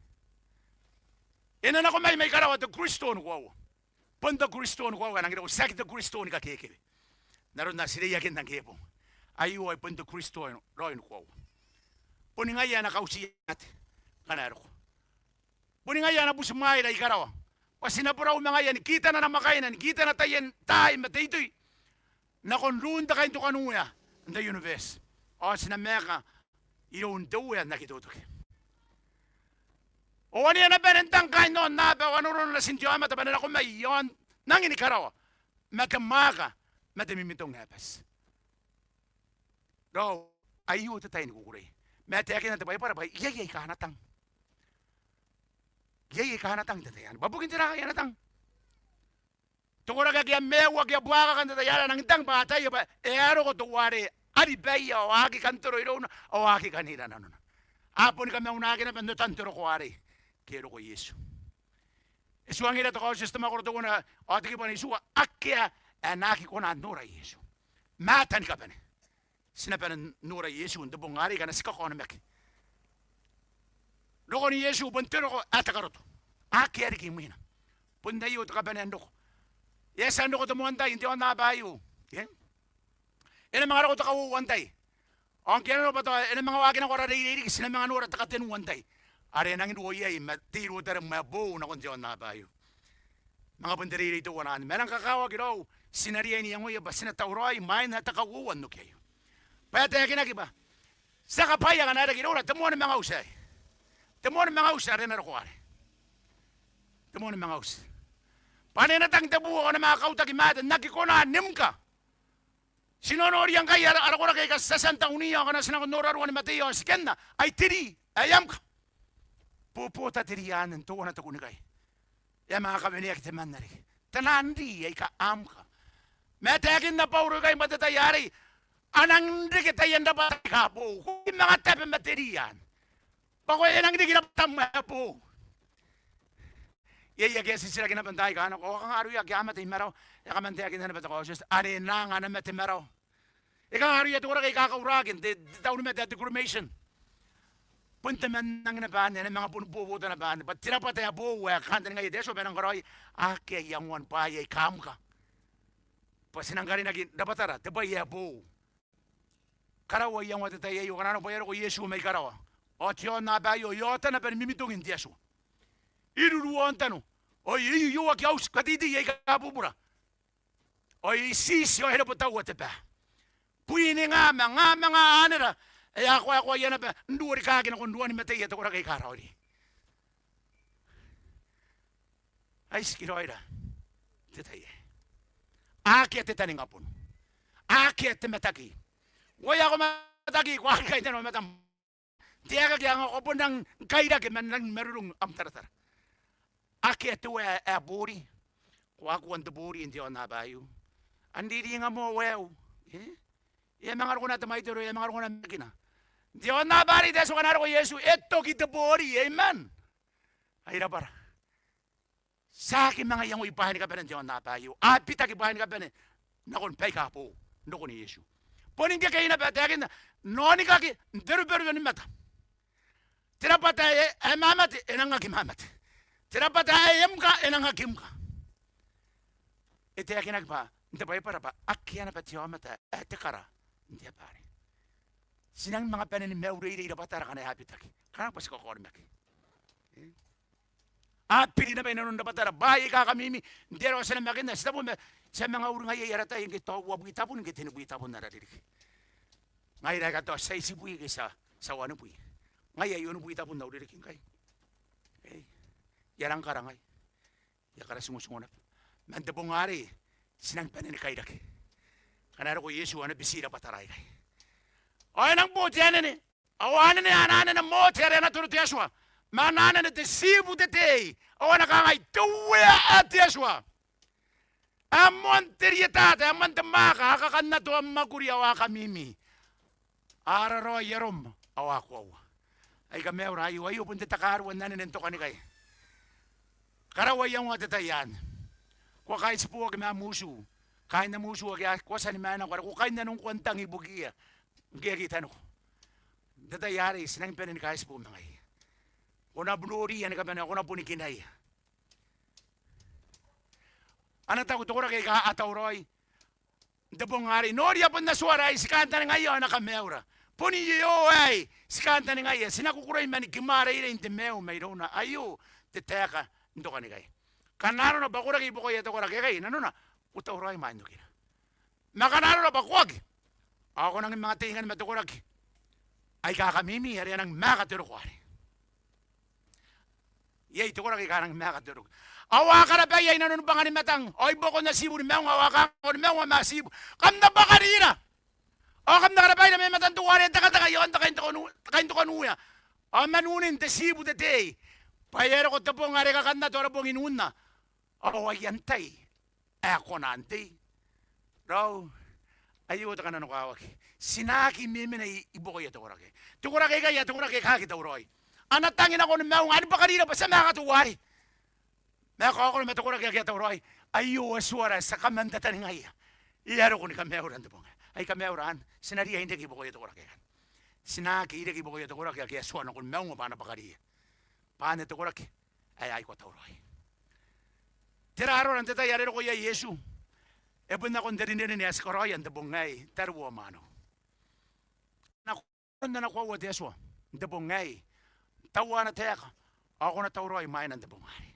E na nako mai mai karawa te Kristo ni koaua. Bon te Kristo ni koaua ae rangi n roko, tiaki te Kristo ni kakekewe. N aron are ti reiakinna ngke e bong. Aio ae bon te Kristo raoi ni koaua. Boni ngaia ae na kautiia maate ngkana e roko. Boni ngaia ae na butimwaeira i karawa. Bwa ti na borau ma ngaia ni kitana namwakaina, ni kitana taian taai ma te itoi. Nakon ruun te kaintokanuea n te universe. Ao ti na maeka iroun te Uea n aki totoki. Ao ane a na bane n tang kaain aonnaba ao a norona Natin te aomata bwa e na nako mai i aon nangi ni karawa. Ma te mwaaka, ma te mimitong ae bati. Raou, aio te tai ni kukurei. Ma e taekinna te Baibara bwa iai aika a na tang. Iai aika a na tang n te tai anne. Bwa bukin tera ngkai a na tang? Te koraki ake a maiu, ake a buakaka n te tai arei a nangi n tang bwa a ataia bwa e a roko teuare a ribaia ao a aki kan toro irouna ao a aki kan ira nanona. A boni kamaunaki naba n otan te roko arei. Ngke e roko Iesu. E tuangira te Kaotioti te mwakoro teuana ao te kibu ae itiua, akea ae na aki kona n nora Iesu. Ma taani kabane. Ti na bane n nora Iesu n te bong arei ngkana ti kakaonimaki. Rokon Iesu bon te roko ae te karoto. Akea riki imwina. Bon aio te kabanea n roko. E a tia n roko te moan tai n te aonnaba aio. Ke? E na manga roko te kauoua n tai. Ao ngke a na roko bwa tao e na manga waaki nako ara reirei riki, ti na manga nora te katenua n tai. Are e nangi ruo iai ma te irotara ma boou nakon te aonnaba aio. Manga bon te reirei teuana anne. Ma e nang kakawaki raou, ti na riai n iangoia bwa ti na tauraoi imwain ae te kauoua n oki aio. Bwa e taekinaki bwa ti a kabwaia ngkana e reke iroura te moan manga auti aei. Te moan manga auti are e na roko arei. Te moan manga auti. Bwa ane e na tang te buu ao a na manga kautaki maate n aki kona ni mka. Ti nonoria ngkai ara, ara koraki aika ti a tia n tauniia ao ngkana ti nako n nora ruanimateia ao ti kenna, ai te ri ae e a mka. Bobota te ri anne n teuana te kunnikai. E a manga kaweneaki temanna riki. Taian ri aika a mka. Ma e taekinna Bauro ikai bwa n te tai arei a nang reke taian rabwata aika boou. Ko aki manga tabe ma te ri anne. Bwa ko, e nang riki rabwatam ae boou. Iai ake a titiraki naba n taai aika a nako, ao kanga aroia ake a mate i marawa? E a kaman taekinna naba te Kaotioti, ane e na anga ana mate marawa. E kanga aroia te koraki aika kauraki n te, te taunimate ae te cremation? Bon te mannang naba anne, ane manga boni bobota naba anne. Bwa te rabwata ae boou ae kantaningaia te Atua bwa e nang karaoia, akea iangoan bwaai aika a mka. Bwa ti nang karinaki rabwatara, te bwai ae boou. Karaua iangoa te tai aio, ngkana arona bwa e a roko Iesu mai karawa. Ao te aonnaba aio e a ota naba ni mimitongin te Atua. E ruru aontano. Ao e iu, e iu aki auti kateitei aika bubura. Ao e itiiti ao e rebotaua te baa. Bwi ni ngama, ngama nga anera. E a koakoaia naba n ruo rikaaki nakon ruanimateia te koraki aika raoiroi. Ai tikiraoira n te tai aei. Akea te taninga bono. Akea te mataki. Ngkoe ae ko mataki, ko aki kainnanoa matam. Te aekaki ae ngkoe ko bon rangi ni kairake ma n rangi ni marurung am taratara. Akea te wae ae boori. Ko a kua n te boori n te aonnaba aio. An riringa moa waeu. E? E a manga roko naba te mwaitoro, e a manga roko naba makina. N te aonnaba arei te Atua ngkana e roko Iesu, e toki te boori, amen. Ai rabwara. Ti aki manga iangoi bwaai ni kabane n te aonnaba aio. A bitaki bwaai ni kabane nakon baika boou n rokon Iesu. Boni ngkekei naba e taekinna, n aonikaki n te ruberube ni mata. Te rabwata ae, ae mamate, e nang aki mamate. Te rabwata ae e mka, e nang aki mka. E taekinaki bwa n te Baibara bwa akea naba te aomata ae te kara n te aba arei. Ti nang manga bane ni maiureirei rabwatara ngkana e a bitaki. Ngkana bwa ti kakaonimaki. E? A biri naba inanon rabwatara bwaai aika kamimi, n te aro ae ti namakinna, ti tabu ma ti a manga uringaia ara tai ngke tao uabwi tabun ngke tenibwi tabun ara ririki. Ngaira aika tao ti a itibwi ke ti a, ti a wanibwi. Ngai ae I onibwi tabun au ririki ngkai. E, I a rang kara ngai. I a kara tingotingo naba. Man te bong arei, ti nang bane ni kairaki. Ngkana e roko Iesu ao e na biti rabwatara aikai. Ao e nang bo te anene. Ao anene, ana anene Mote are ana toro te Atua, ma ana anene te tibu te tei, ao ana kangai, te Uea ae te Atua, ae moan te rietata, ae moan te mwaaka, a kakannato am mwakuri ao a kamimi, a raraoi arom ao a koaua. Ai kamaiura aio, aio bon te takarua n anene n tokanikai. Karaua iangoa te tai anne. Ko a kaitibo ake ma am utu, kaain am utu ake ko a tia ni maenako, are ko kainnanoa ngkoa n tang ibukiia ngke e aki taniko. N te tai arei ti nangi bane ni kaitibo ma ngaiia. Ko na bon noriia ni kabane, ko na boni kinaia. A na taku te koraki aika a tauraoi n te bong arei, noria bon Atuara aei, ti kantaningaia ao e na kamaiura. Bon Iehova aei, ti kantaningaia, ti na kukurei mani kimwareirei n te maiu mairouna. Aio te taeka n tokanikai. Ngkana arona bwa ko reke ibuakoia te koraki aikai, nanona ko tauraoi imwain okira. Ma ngkana arona bwa ko aki, ao ko nangi manga tei ngkanne ma te koraki aika kamimi, are a nangi maaka te roko arei. Iai te koraki aika a nangi maaka te roko. Ao a karabaia i nanoni bwanganimatang, ao i buakon atibu ni maunga, ao a kaango ni maunga ma atibu, kam na bwakarira, ao kam na karabaira mai matan teuare tekateka i aon te kaintekanu-, kaintekanu uea, ao man unin te tibu te tei, bwa e a roko te bong are kakannato ara bong n unna, ao ai antai ae kona n tei? Raou, aio te kananokawaki. Ti na aki memena i, ibuakoia te koraki. Te koraki aikai, a te koraki aika aki tauraoi. A na tangi nakon maunga, a ni bwakarira bwa ti a maaka teuare. Ma e kaokoro ma te koraki ake a tauraoi. Aio Atuara, ti a kamantataningaia. E a roko ni kamaiura n te bong aei. Ai kamaiura anne, ti na riai n reke ibuakoia te koraki aikai. Ti na aki reke ibuakoia te koraki ake a tua nakon maunga bwa a na bwakariia. Bwa anne te koraki ae a aikoa tauraoi. Tera arora n te tai are e roko iai Iesu? E bon nakon te rinerine ae ti karaoia n te bong aei, tariu ao mwaneu. Nakon ana koaua te Atua n te bong aei, taua ana taeka, ao ko na tauraoi imwaina n te bong arei.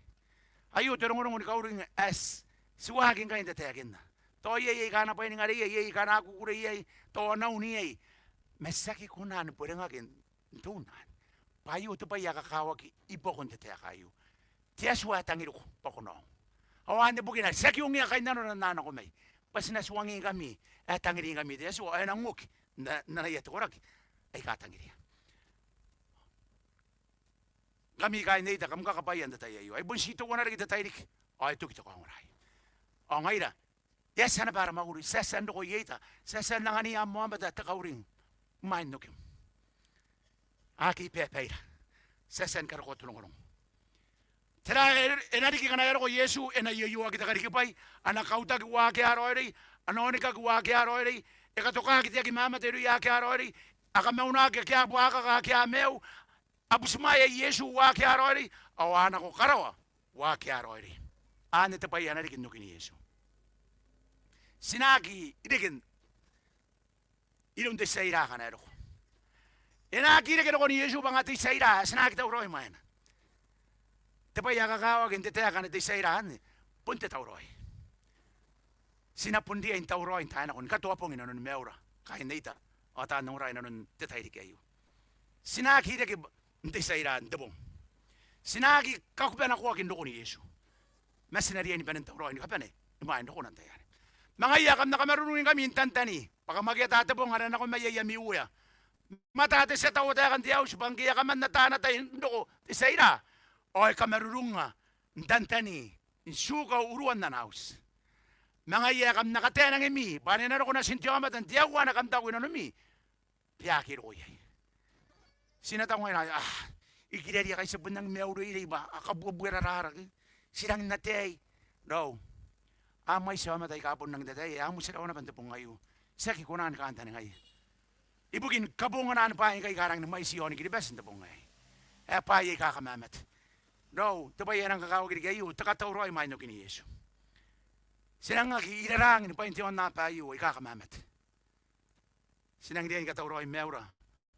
Aio te rongorongo ni kauring ae ti, ti waaki ngkai n tataekinna. Tao iai aika a na bwainingareia, iai aika a na kukurei iai, tao a na un iai. Ma ti aki kona ni bwerengaki n te un anne. Bwa aio te bwai ae kakawaki i buakon te taeka aio. Te Atua ae tangiriko bwa ko na ongo. Ao anne bukina ti aki ongoa kainnanona n na nako mai, bwa ti na tuangingkami ae tangiringkami te Atua, ao e nang oki n, n anaia te koraki aika tangiria. Ngkami kaain Neita, kam kakabwaia n te tai aio. Ai bon ti teuana riki te tairiki ao e toki te kaongora aei. Ao ngaira, e a tia naba ara mwakuri, ti a tia n roko i eta, ti a tia n anganiia am aomata te kauring imwain okim. Aki babaira, ti a tia ni karokoa te rongorongo. Tera ae e na riki ngkana e a roko Iesu? E na ioioaki te karikibwai, a na kautaki uaa ake a raoiroi, a na onikaki uaa ake a raoiroi, e katokaki te aki mamate irouia ake a raoiroi, a kamaunaki ake a buakaka, ake a maiu, a butimwaea Iesu uaa ake a raoiroi, ao a nako karawa uaa ake a raoiroi. Anne te bwai ae na riki n okin Iesu. Ti na aki reke iroun te tia ira ngkana e roko. E na aki reke nakon Iesu bwa ngaia te tia ira ae ti na aki tauraoi imwaina. Te bwai ae kakawaki n te taeka anne, te tia ira anne, bon te tauraoi. Ti na bon riai n tauraoi n taai nako ni katoa bong i nanoni maiura, kaain Neita, ao taan ongora i nanon te tairiki aio. Ti na aki reke n te tia ira n te bong. Ti na aki kakubanakoaki n rokon Iesu. Ma ti na riai ni bane n tauraoi ni kabane imwain rokona n te tai arei. Ma ngaia ae kam na kamarurungingkami n tantani, bwa kam aki ata te bong are nako mai iai ami Uea. Ma ata te tia tauotaeka n te auti bwa ngke e a kaman ata ana tai n roko te tia ira, ao e kamarurungnga n tantani n tiuka uruan ana auti. Ma ngaia ae kam na kataenangemi, bwa ane e na roko natin te aomata n te aua ane kam taku i nanomi, bwa e aki roko iai. Ti na taku ngaira, ah, ikirari akai ti a bon nangi maiureirei bwa a kabuebue raraara ke, ti rangi n ataei. Raou, a mwaiti aomata aika bon rangi n ataei, a motirawa naba n te bong aio. Ti aki kona ni kantaningaia ibukin kabonganaan bwaai ngkai aika rangi ni mwaiti i aoni Kiribati n te bong aei. Ae bwaai aika kamamate. Raou, te bwai ae nang kakawaki riki aio, te katauraoi imwain okin Iesu. Ti nang aki irarangin bwain te aonnaba aio aika kamamate. Ti nang riai ni katauraoi maiura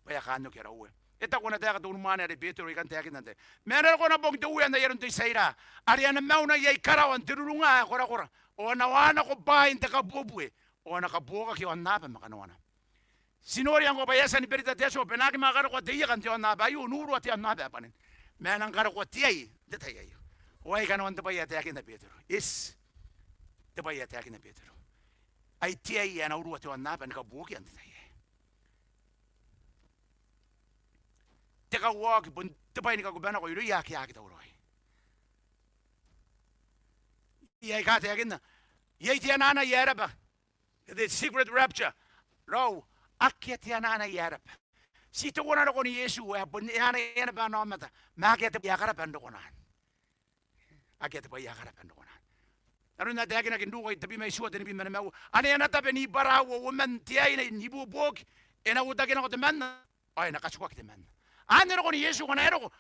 bwa e a kaan oki ara Uea. E taku ana taeka te unimwaane are Betero, I kan taekinna n tai. Ma e na roko ana bong te Uea n ai aron te tia ira, are a na mauna iai karawa n te rurunga ae korakora, ao a na waanako bwaai n te kabuebue, ao a na kabuokaki aonnaba ma kanoana. Ti noria ngkoa bwa e a tia ni berita te Atua bwa e na aki manga karokoa te ieka n te aonnaba aio n urua te aonnaba ae bwanin. Ma e nang karokoa te ai n te tai aio. Ao ai kanoan te bwai ae taekinna Betero. Eti, te bwai ae taekinna Betero. Ai te ai ae na urua te aonnaba ni kabuokia n te tai aei. te kauaoki, bon te bwai ni kakubanako irouia ake aki tauraoi. Iai aika taekinna, iai te anaanai ae raba, the secret rapture. Raou, akea te anaanai ae raba. Ti teuana rokon Iesu ae bon anaanai naba ana aomata, ma akea te bwai ae karaba n rokona. Akea te bwai ae karaba n rokona. Aron ae taekinaki n Ruka tebwi ma itiua, tenibwi ma nimaua. Ane a na tabe n ibwaraua uoman te aine n ibuobuoki, e na uotaki nako temanna, ao e na katuaki temanna. Anne rokon Iesu ngkana e roko,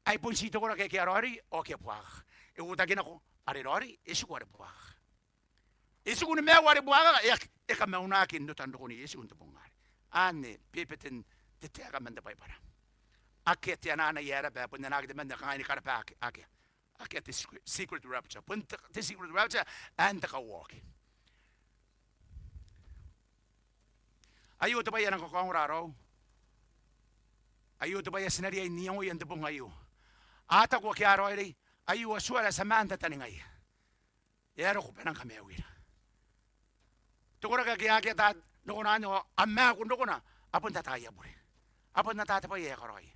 ai bon ti te koraki ake a raoiroi ao ake a buakaka. E uotaki nako are raoiroi, e tiku are buakaka. E tiku ni maiu are buakaka, e aki, e kamaunaki n otan rokon Iesu n te bong arei. Anne bebeten te taeka man te Baibara. Akea te anaanai ae raba, bon anaaki temanna, kangai ni karaba, akea, akea. Akea te secret, secret rapture. Bon te, te secret rapture, anne te kauaoki. Aio te bwai ae nang kakaongora raou. Aio te bwai ae ti na riai n iangoia n te bong aio. A taku ake a raoiroi, aio Atuara, ti a maan tataningaia. E a roko bwa e nang kamaiuira. Te koraki ake a aki ata n rokona anne, ao a maaku n rokona, a bon ata aia bure. A bon ata te bwai ae karaoia.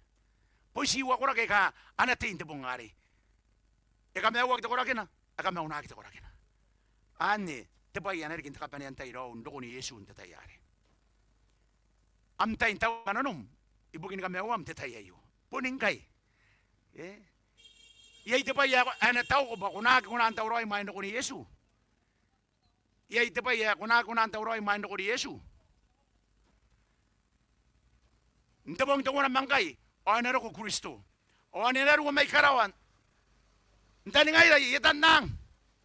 Bon ti uakoraki aika a na tei n te bong arei. E kamaiuaki te korakina, e kamaunaki te korakina. Anne te bwai ae na riki n te kabanea n tai raou n rokon Iesu n te tai arei. Am tai n taua nanom ibukin kamaiuam n te tai aio. Boni ngkai. E? Iai te bwai ae ko, ae na tauko bwa ko na aki kona n tauraoi imwain rokon Iesu. Iai te bwai ae ko na aki kona n tauraoi imwain rokon Iesu. N te bong teuana ma ngkai, ao e na roko Kristo. Ao ane e na ruo mai karawa n taningaira i etan ang.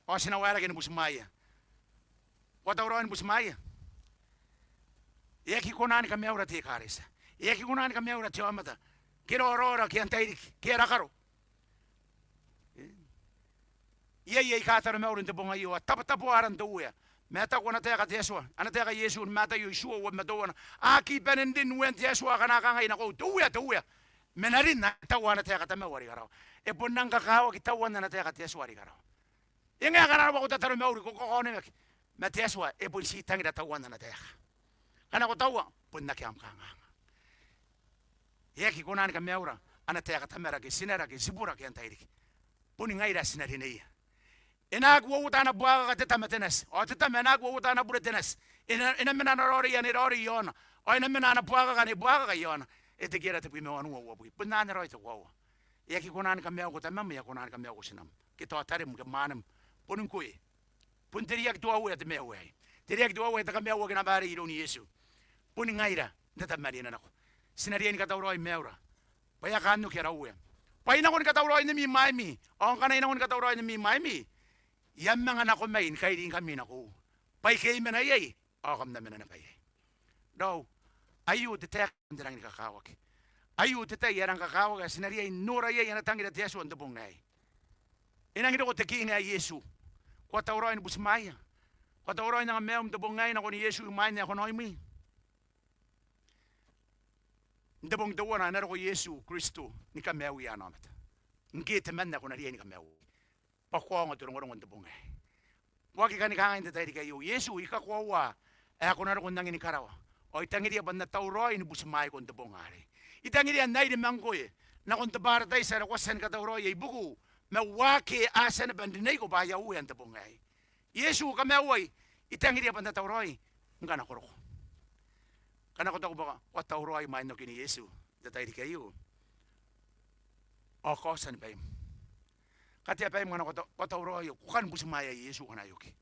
Ao ti na waerake ni butimwaeia. Ko a tauraoi ni butimwaeia? E aki kona ni kamaiura te ekaretia. E aki kona ni kamaiura te aomata. Ke raoraora, ke antai riki, ke ara karo. Iai aika taromauri n te bong aio, a tabotabo aran te Uea. Ma e taku ana taeka te Atua, ana taeka Iesu ni Mataio itiua, uabwi ma teuana: A aki bane n rin Uean te Atua akana kangai nakoiu, te Uea, te Uea, ma n arin ana, taua ana taeka Tamau are i karawa. E bon nang kakawaki tauan ana taeka te Atua are i karawa. E ngae ngkana arona bwa ko tataromauri, ko kakaonimaki. Ma te Atua e bon ti tangira tauan ana taeka. Ngkana ko taua, bon akea am kanganga. E aki kona ni kamaiura ana taeka tamara ke tinara ke tibura ke antai riki. Boni ngaira ae ti na rineia. E na aki uouota ana buakaka te tama te nati, ao te tama e na aki uouota ana bure te nati. E na, e na mena ana raoiroi ane raoiroi i aona, ao e na mena ana buakaka ane buakaka i aona. Etekiera tebwi ma wanua, uabwi. Bon anne raoi te koaua. E aki kona ni kamaiuko tamam, e aki kona ni kamaiuko tinam, ke tao tarem ke mwanem. Boni ngkoe. Bon te riaki te Uea te maiu aei. Te riaki te Uea te kamaiuaki naba arei iroun Iesu. Boni ngaira n tatamanina nako. Ti na riai ni katauraoi maiura bwa e a kaan oki ara Uea. Bwa I nako ni katauraoi n ami mwaimi. Ao ngkana I nako ni katauraoi n ami mwaimi, I a manga nako mai ni kairingkami nakoiu, bwa ike I mena iai, ao kam na mena naba iai. Raou, aio te taeka ae rangi ni kakawaki. Aio te tai ae rangi kakawaki ae ti na riai n nora iai ana tangira te Atua n te bong aei. E nangi roko te King ae Iesu. Ko a tauraoi ni butimwaeia? Ko a tauraoi n anga maium n te bong aei nakon Iesu imwain ae ko na oimwi? N te bong teuana ae na roko Iesu Kristo ni kamaiuia ana aomata. Ngke temanna ae ko na riai ni kamaiu bwa ko aonga te rongorongo n te bong aei. Ko aki kani kangai n te tairiki aio: Iesu, I kakoaua ae ko na roko n angin karawa. Ao I tangiria bwa N na tauraoi ni butimwaiko n te bong arei. I tangiria N na iri ma ngkoe nakon te barataiti are ko a tia ni katauraoia ibukiu, ma uake a tia naba n rineiko bwa aia Uea n te bong aei. Iesu kamaiuai, I tangiria bwa N na tauraoi ngkana ko roko. Ngkana ko taku bwa ko a tauraoi imwain okin Iesu n te tairiki aio, ao kaotia ni baim. Katea baim ngkana ko a ta-, ko a tauraoi, ko kani butimwaea Iesu ngkana e oki.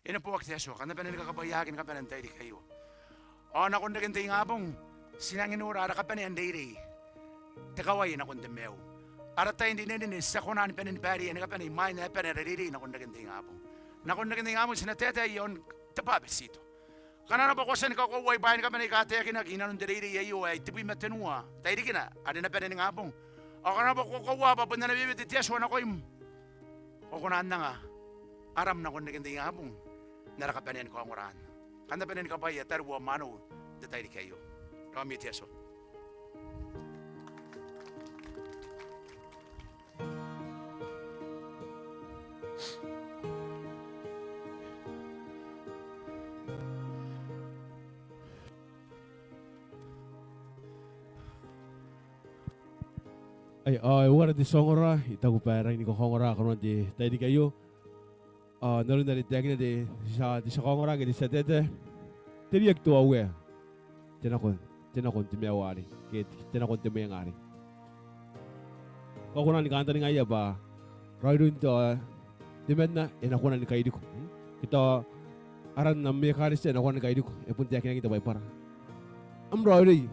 E neboaki te Atua, kam na bane ni kakabwaiaaki ni kabane n tairiki aio. Ao nakon reken te ingabong ti nangi nora ara kabanea n reirei, te kawai nakon te maiu. Ara tai n rinerine ti a kona ni bane ni baere iai ni kabane imwain ae bane ara reirei nakon reken te ingabong. Nakon reken te ingabong ti na taetae i aon te bwabetito. Ngkana arona bwa ko a tia ni kakoauai bwaai ni kabane aika taekinaki inanon te reirei aio ae tebwi ma tenua tairikina are na bane ningabong, ao ngkana arona bwa ko kakoaua bwa bon ana wewete te Atua nakoim, ko kona n anga aram nakon reken te ingabong n ara kabanea ni kaongora anne. Kam na bane ni kabwaia tariu ao mwaneu n te tairiki aio. Raomi te Atua. Ai, ao e uara te tia ongora, I taku bwa e rangi ni kakaongora kanoan te tairiki aio. Ao n aron are e taekinna te tia, te tia kaongora ke te tia taetae, te riaki te Uea, te nako, te nako n te maiu arei, ke te nako n te mwenga arei. Ko a kona ni kantaningaia bwa raoiroin te, temanna e na kona ni kairiko. Ke tao aran am ekaretia e na kona ni kairiko. E bon taekinaki n te Baibara. Am raoiroi,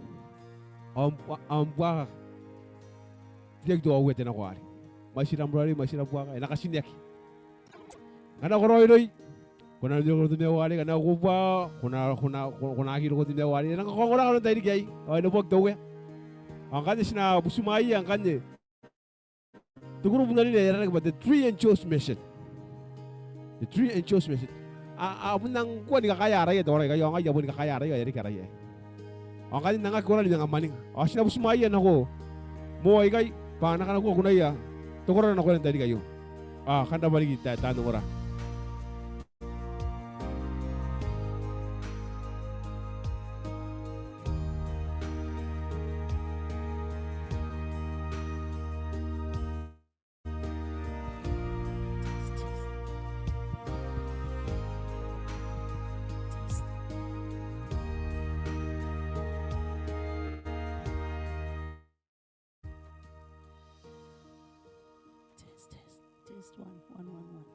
am bwa-, am buaka, riaki te Uea te nako arei. Mwaitira am raoiroi, mwaitira am buaka, e na katinaki. Ngkana ko raoiroi, ko na riaki roko n te maiu arei, ngkana ko bua, ko na, ko na, ko na, ko na aki roko n te maiu arei. E nang kakaongora kanoan tairiki aei, ao e na buaki te Uea. Ao ngkanne ti na butimwaeia ngkanne te kurubu n anene ae aranaki bwa te Three Angels Mission. Te Three Angels Mission. A, a bon nang kua ni kakaea araia te koraki aikai, ao ngaia a boni kakaea araia, ao e reke araia. Ao ngkanne N nang aki kona ni manga mwaninga. Ao ti na butimwaeia nako moa ikai, bwa a na kanakoa kunaia te koraki nakoira n tairiki aio. Ao kam rabwa riki taan ongora. Test, test. Test, one, one, one, one.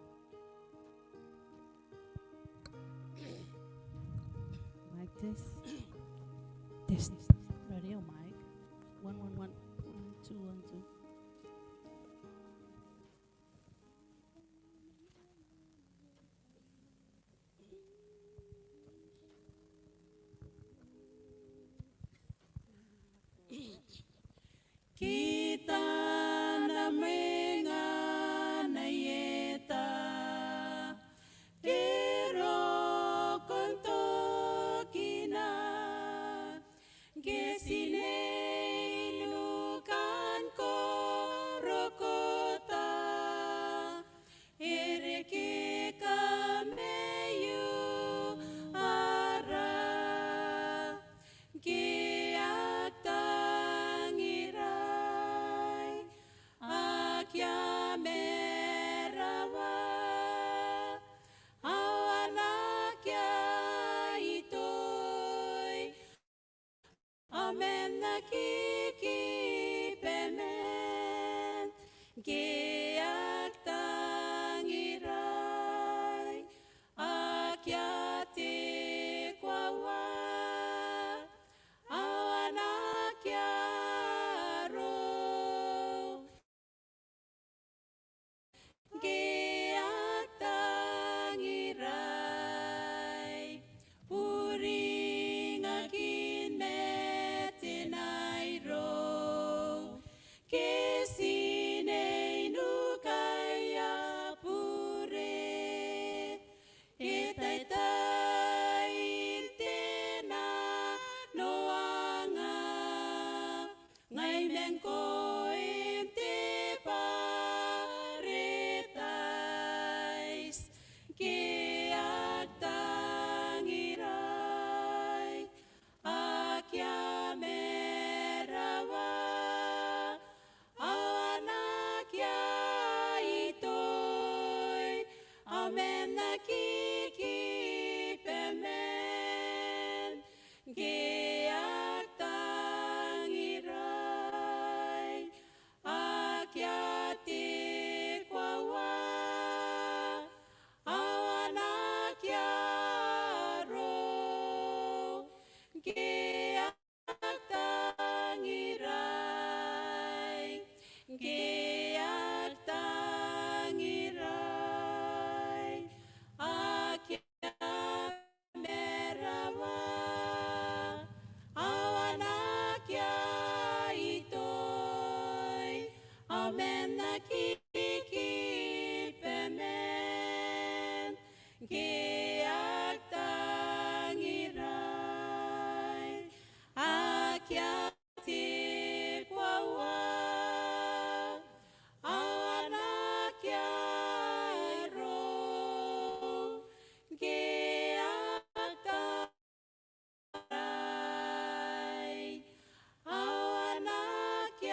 Mic test. Test. Radio mic. One, one, one. One, two, one, two. Kitana mwenga naieta, ke rokon tokina, ke ti nei nukan korokota, e reke kamaiuara, ke ak tangirai, aki amarawa, ao a na aki aitoi, ao man aki kibemen, ke ak tangirai, aki a te koaua, ao a na aki aro, ke ak tangirai, uringakin ma te nairo, ke ti nei nukaia bure, e taetae n te nanoanga, ngai ma ngkoe n te paradais, ke ak tangirai, aki amarawa, ao a na aki aitoi, ao man aki kibemen, ke ak tangirai, aki a te koaua, ao a na aki aro, ke ak tangirai, ke ak tangirai, aki amarawa, ao a na aki aitoi, ao man aki kibemen, ke ak tangirai, aki a te koaua, ao a na aki aro, ke ak tangirai, ao a na aki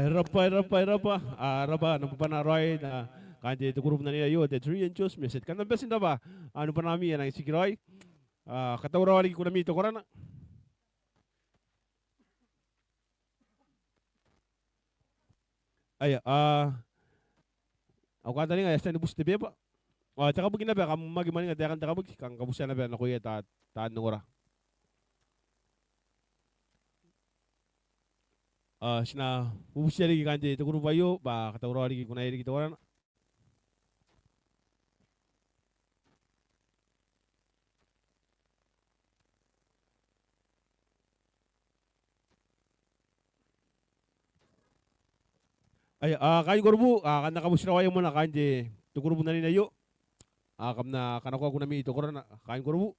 E rab'a, e rab'a, e rab'a. A rab'a naba n raoi kaain te kurubu n anene aio, te Three Angels Message. Kam na bati n rab'a, a, naba n ami ae nang tikiraoi. A, katauraoa riki kunami te korana. Aia, a, au kantaninga ae ti a tia ni buti te beba. A, te kabuki naba, kam aki mwaninga taekan te kabuki, kam kabutia naba nakoia taan, taan ongora. A, ti na bubutia riki kaain te kurubu aio bwa a katauraoa riki kunaia riki te korana. Aia, a, kaain kurubu, a, kam na kabuti raoi moa kaain te kurubu n anene aio. A, kam na kanakoa kunami te korana, kaain kurubu.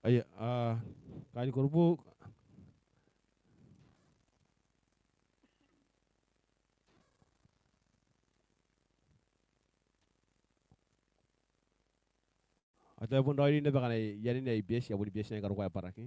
Aia, a, kaain kurubu. Ao tao e bon raoiroi naba ngkana I anene ae I bati, I a boni bati naba ni karokoa ae bwaraki.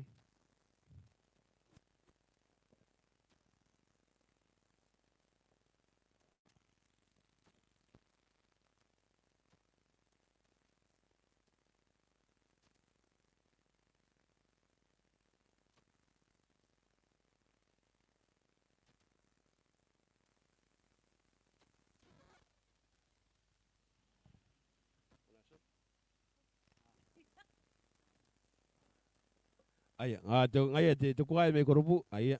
Aia, a, te, ngaia te, te kuaea mai kurubu, aia.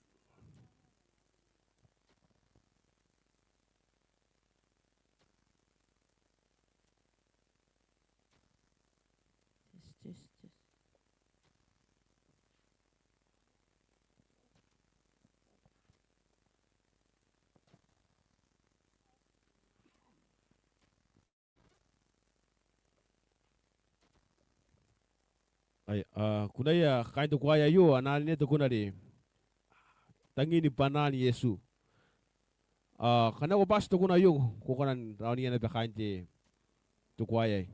Test, test, test. Aia, a, kunaia kaain te kuaea aio, a na anenea te kuna are Tangin Bwanaan Iesu. A, ngkana ko bati te kuna aio, ko kona n raoniia naba kaain te, te kuaea aei.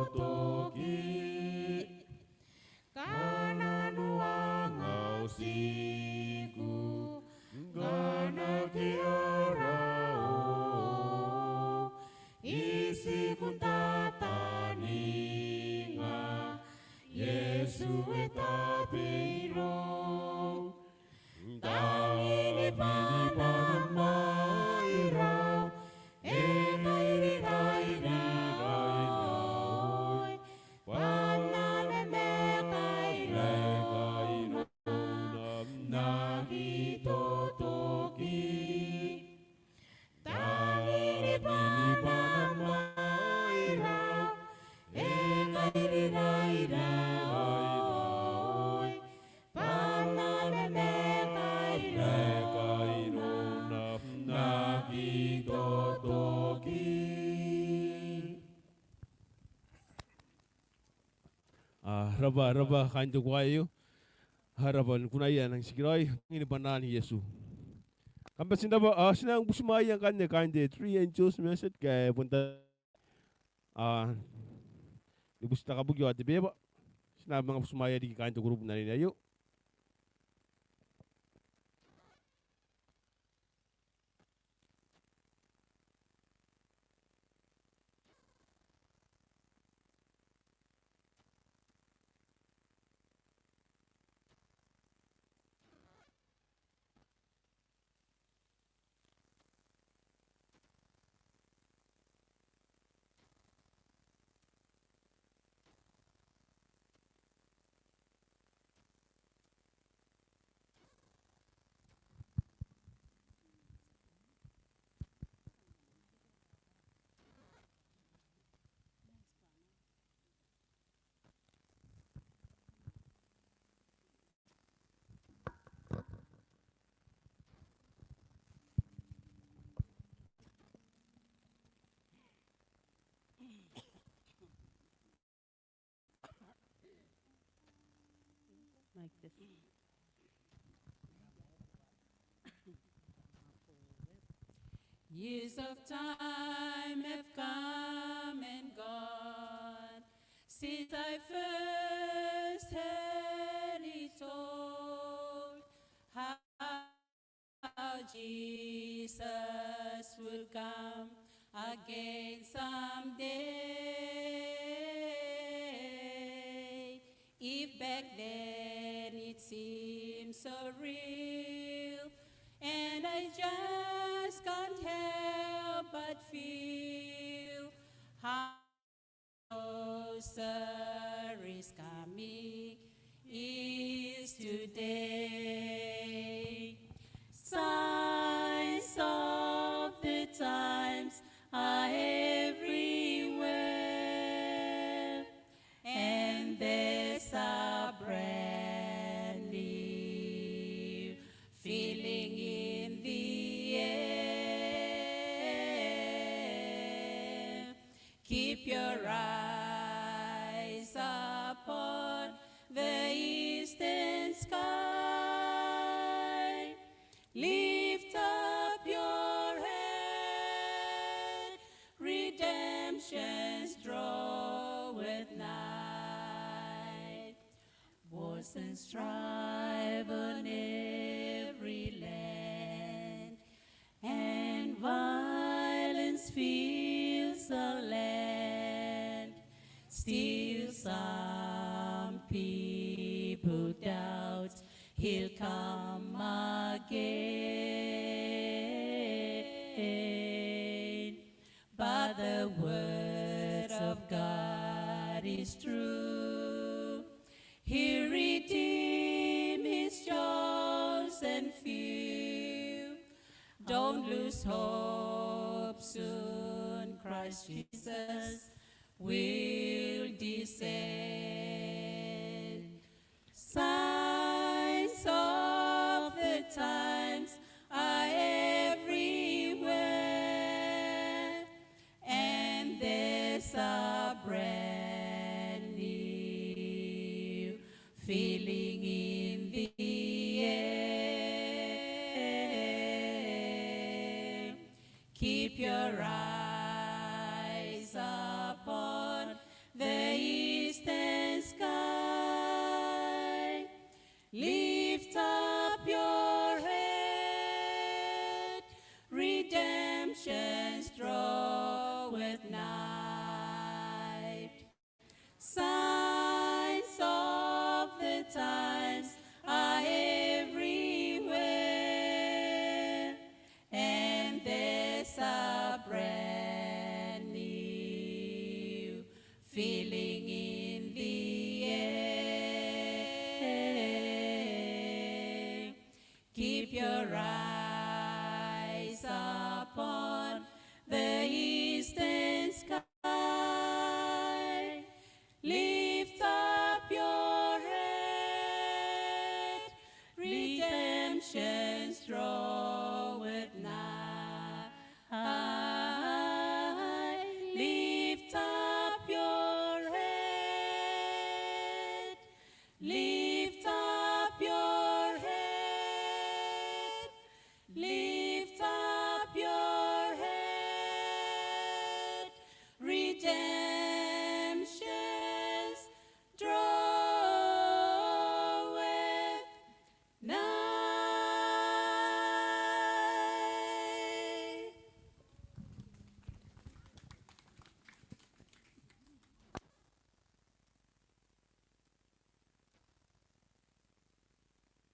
totoki. Kananoanga au tiku ngkana ke ara oo, itiku n tataninga Iesu e tabeirong. Tangin bwa N na mairau, e kairiraira raoi, bwa N na mamakaira i nonam n aki totoki. Tangin bwa N na mairau, e kairiraira raoi, bwa N na mamakaira i nonam n aki totoki. A, rabwa, rabwa kaain te kuaea aio. A, rabwa ni kunaia nang tikiraoi, tangin bwa N na Iesu. Kam bati n rabwa, a, ti nang butimwaea ngkanne kaain te Three Angels Message, ke bon ta-, a, ni buti te kabuki ao te beba. Ti na manga butimwaea riki kaain te kurubu n anene aio. Like this. Years of time have come and gone since I first heard it told, how Jesus will come again someday. If back then it seemed so real, and I just can't help but feel how closer his coming is today. Signs of the times are everywhere, and there's a brand new feeling in the air. Keep your eyes upon the eastern sky. Lift up your head, redemption's draweth nigh. Wars and strife on every land, and violence fills the land. Still some people doubt he'll come again. But the word of God is true. He redeem his chosen few. Don't lose hope, soon Christ Jesus will descend. Signs of the times are everywhere, and there's a brand new feeling in the air. Keep your eyes upon the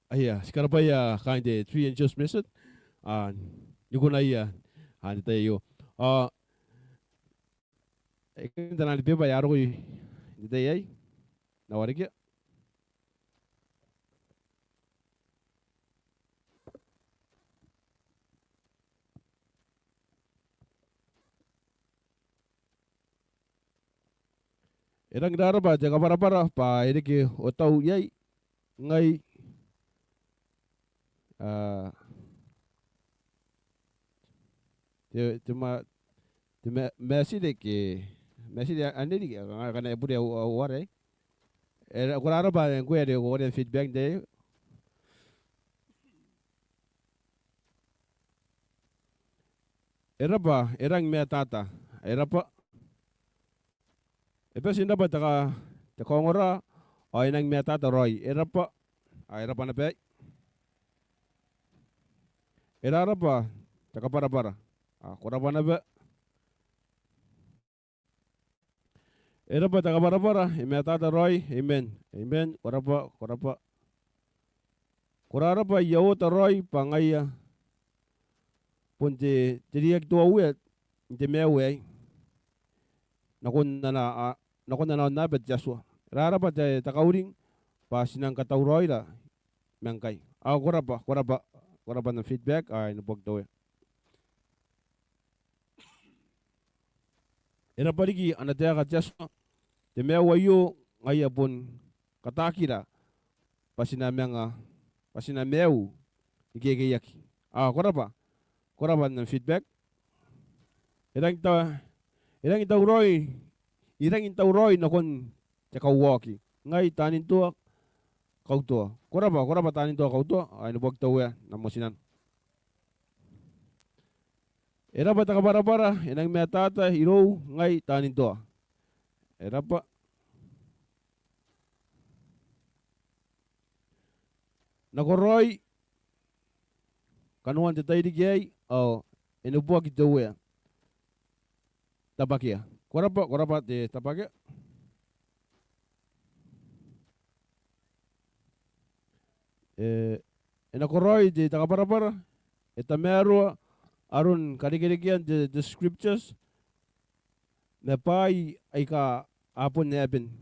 Aia, ti karabwaia kaain te Three Angels Mission, a, n ikuna ia, a, n te tai aio. A, e kan tana ni beba ae a roko n te tai aei. N na warekia. E rangi n raraba te kabwarabwara bwa e reke otau iai, ngai, a, te, te ma, te ma, matire ke, matire anne riki, a, ngkana e bure au, au are. E, ko raraba ngkoe are ko kona n feedback n te E raba, e rangi ni matata. E raba. E bati n raba te ka, te kaongora, ao e rangi ni matata raoi. E raba, a, e raba naba aei. E raraba te kabwarabwara. A, ko raba naba. E raba te kabwarabwara, e matata raoi, amen. Amen, ko raba, ko raba. Ko raraba, I a ota raoi bwa ngaia bon te, te reiaki te Uea n te maiu aei. Nakon ana, a, nakon ana aonnaba te Atua. E raraba te, te kauring bwa ti nang katauraoira ma ngkai. A, ko raba, ko raba, ko raba n am feedback, a, e neboaki te Uea. E raba riki ana taeka te Atua, te maiu aio ngaia bon kataakira bwa ti na manga, bwa ti na maiu ni kekeiaki. A, ko raba, ko raba n am feedback. E rangi n ta, e rangi n tauraoi, e rangi n tauraoi nakon te kauaoki. Ngai Tanintoa Kautoa. Ko raba, ko raba Tanintoa Kautoa, a, e neboaki te Uea n am motinnano. E raba te kabwarabwara, e rangi ni matata irou ngai Tanintoa. E raba. Nakoraoi kanoan te tairiki aei, ao e neboaki te Uea. Tabakea. Ko raba, ko raba te tabakea. E, e nakoraoi te kabwarabwara, e tamaroa aron karekerekean te, te scriptures, ma bwaai aika a bon happen.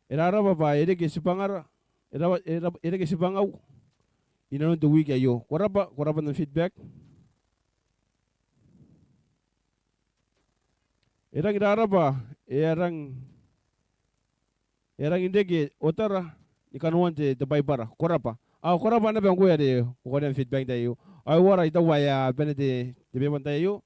E raraba bwa e reke tibwangara, e raba, e raba, e reke tibwangau inanon te wiki aio. Ko raba, ko raba n am feedback. E rangi n raraba, e a rangi, e a rangi n reke otara ni kanoan te, te Baibara. Ko raba. A, ko raba naba ngkoe are ko kona n feedback n te tai aio. Ao e uara, I taku bwa e a bane te, te beba n te tai aio.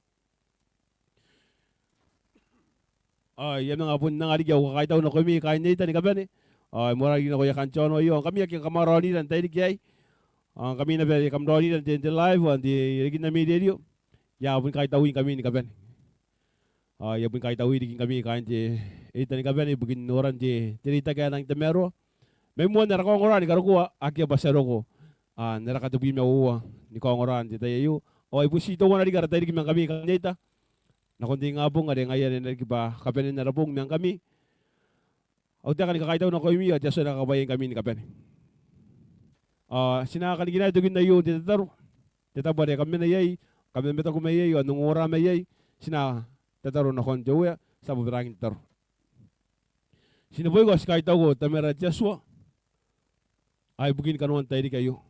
Ao I a manga bon anga riki au kakaitau nakoimi kaain Neita ni kabane. Ao e moarara riki nakoia kaain te aono aio, ao ngkami ake kam a raonira n te tairiki aei, ao ngkami naba ake kam raonira n te, te live, ao n te, riki n ami rerio. I a bon kaitaui ngkami ni kabane. Ao I a bon kaitaui riki ngkami kaain te Neita ni kabane ibukin noran te, te reitaki ae rangi n tamaroa. Mai moan ara kaongora ni karokoa, akea bwa ti a roko, a, n ara katebwi ma uoua ni kaongora n te tai aio. Ao I bubuti teuana riki ara tairiki ma ngkami kaain Neita nakon te ingabong are ngaia are e na riki bwa kabanean ara bong ma ngkami. Au taeka ni kakaitau nakoimi, ao te Atua e na kakabwaiaingkami ni kabane. Ao ti na kanikinaea tokin aio n te tataro, te tabo are kam mena iai, kam mamataku mai iai, ao n ongora mai iai, ti na tataro nakon te Uea. Ti a bobaraaki n tataro. Ti neboiko ao ti kaitauko Tamara te Atua, ao ibukin kanoan te tairiki aio.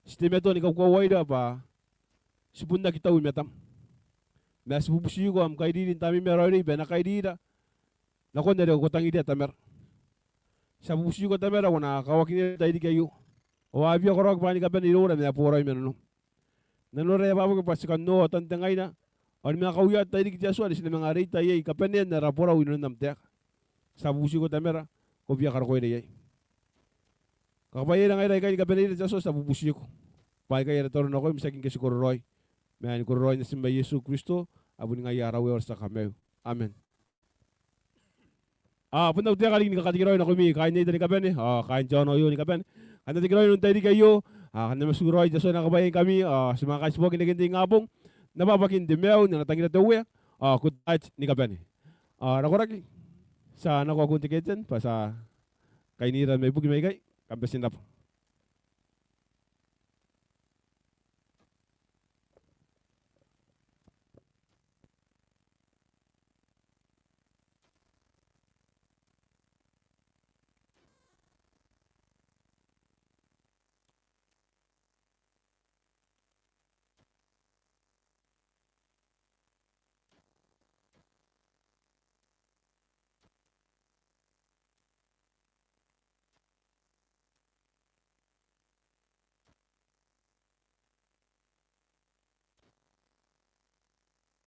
Ti teimatoa ni kaukauaira bwa ti bon aki tau i matam. Ma ti bubutiko am kairiri n Tamneim ae raoiroi bwa e na kairira nakon are ko tangiria Tamara. Ti a bubutiko Tamara bwa ko na kawakinira n te tairiki aio. Ao a bia karaoaki bwaai ni kabane iroura ma e boraoi ma nanom. Nanora e a bwaboki bwa ti kan noa otan te ngaina ao ni manga kauia te tairiki te Atua are ti na manga reita iai kabanean ara borau inanon am taeka. Ti a bubutiko Tamara, ko bia karokoira iai. Kakabwaiaira ngaira aikai ni kabaneira te Atua, ti a bubutiko. Bwa aikai ara tataro nakoim, tiaki ngke ti kororaoi, ma ni kororaoin Natim ae Iesu Kristo, ae bon ngaia ara Uea ao ara tia Kamaiu. Amen. A, bon au taeka riki ni kakatekeraoi nakoimi kaain Neita ni kabane, ao kaain te aono aio ni kabane. Kam na tekeraoi n te tairiki aio, a, kam na matu raoi, te Atua e na kakabwaiaingkami, ao ti manga kaitiboaki n reken te ingabong. N na bwabwakin te maiu n ana tangira te Uea, ao good night ni kabane. A, nakoraki, ti a nako akun te keten bwa ti a kainira mai buki mai ikai, kam bati n rabwa.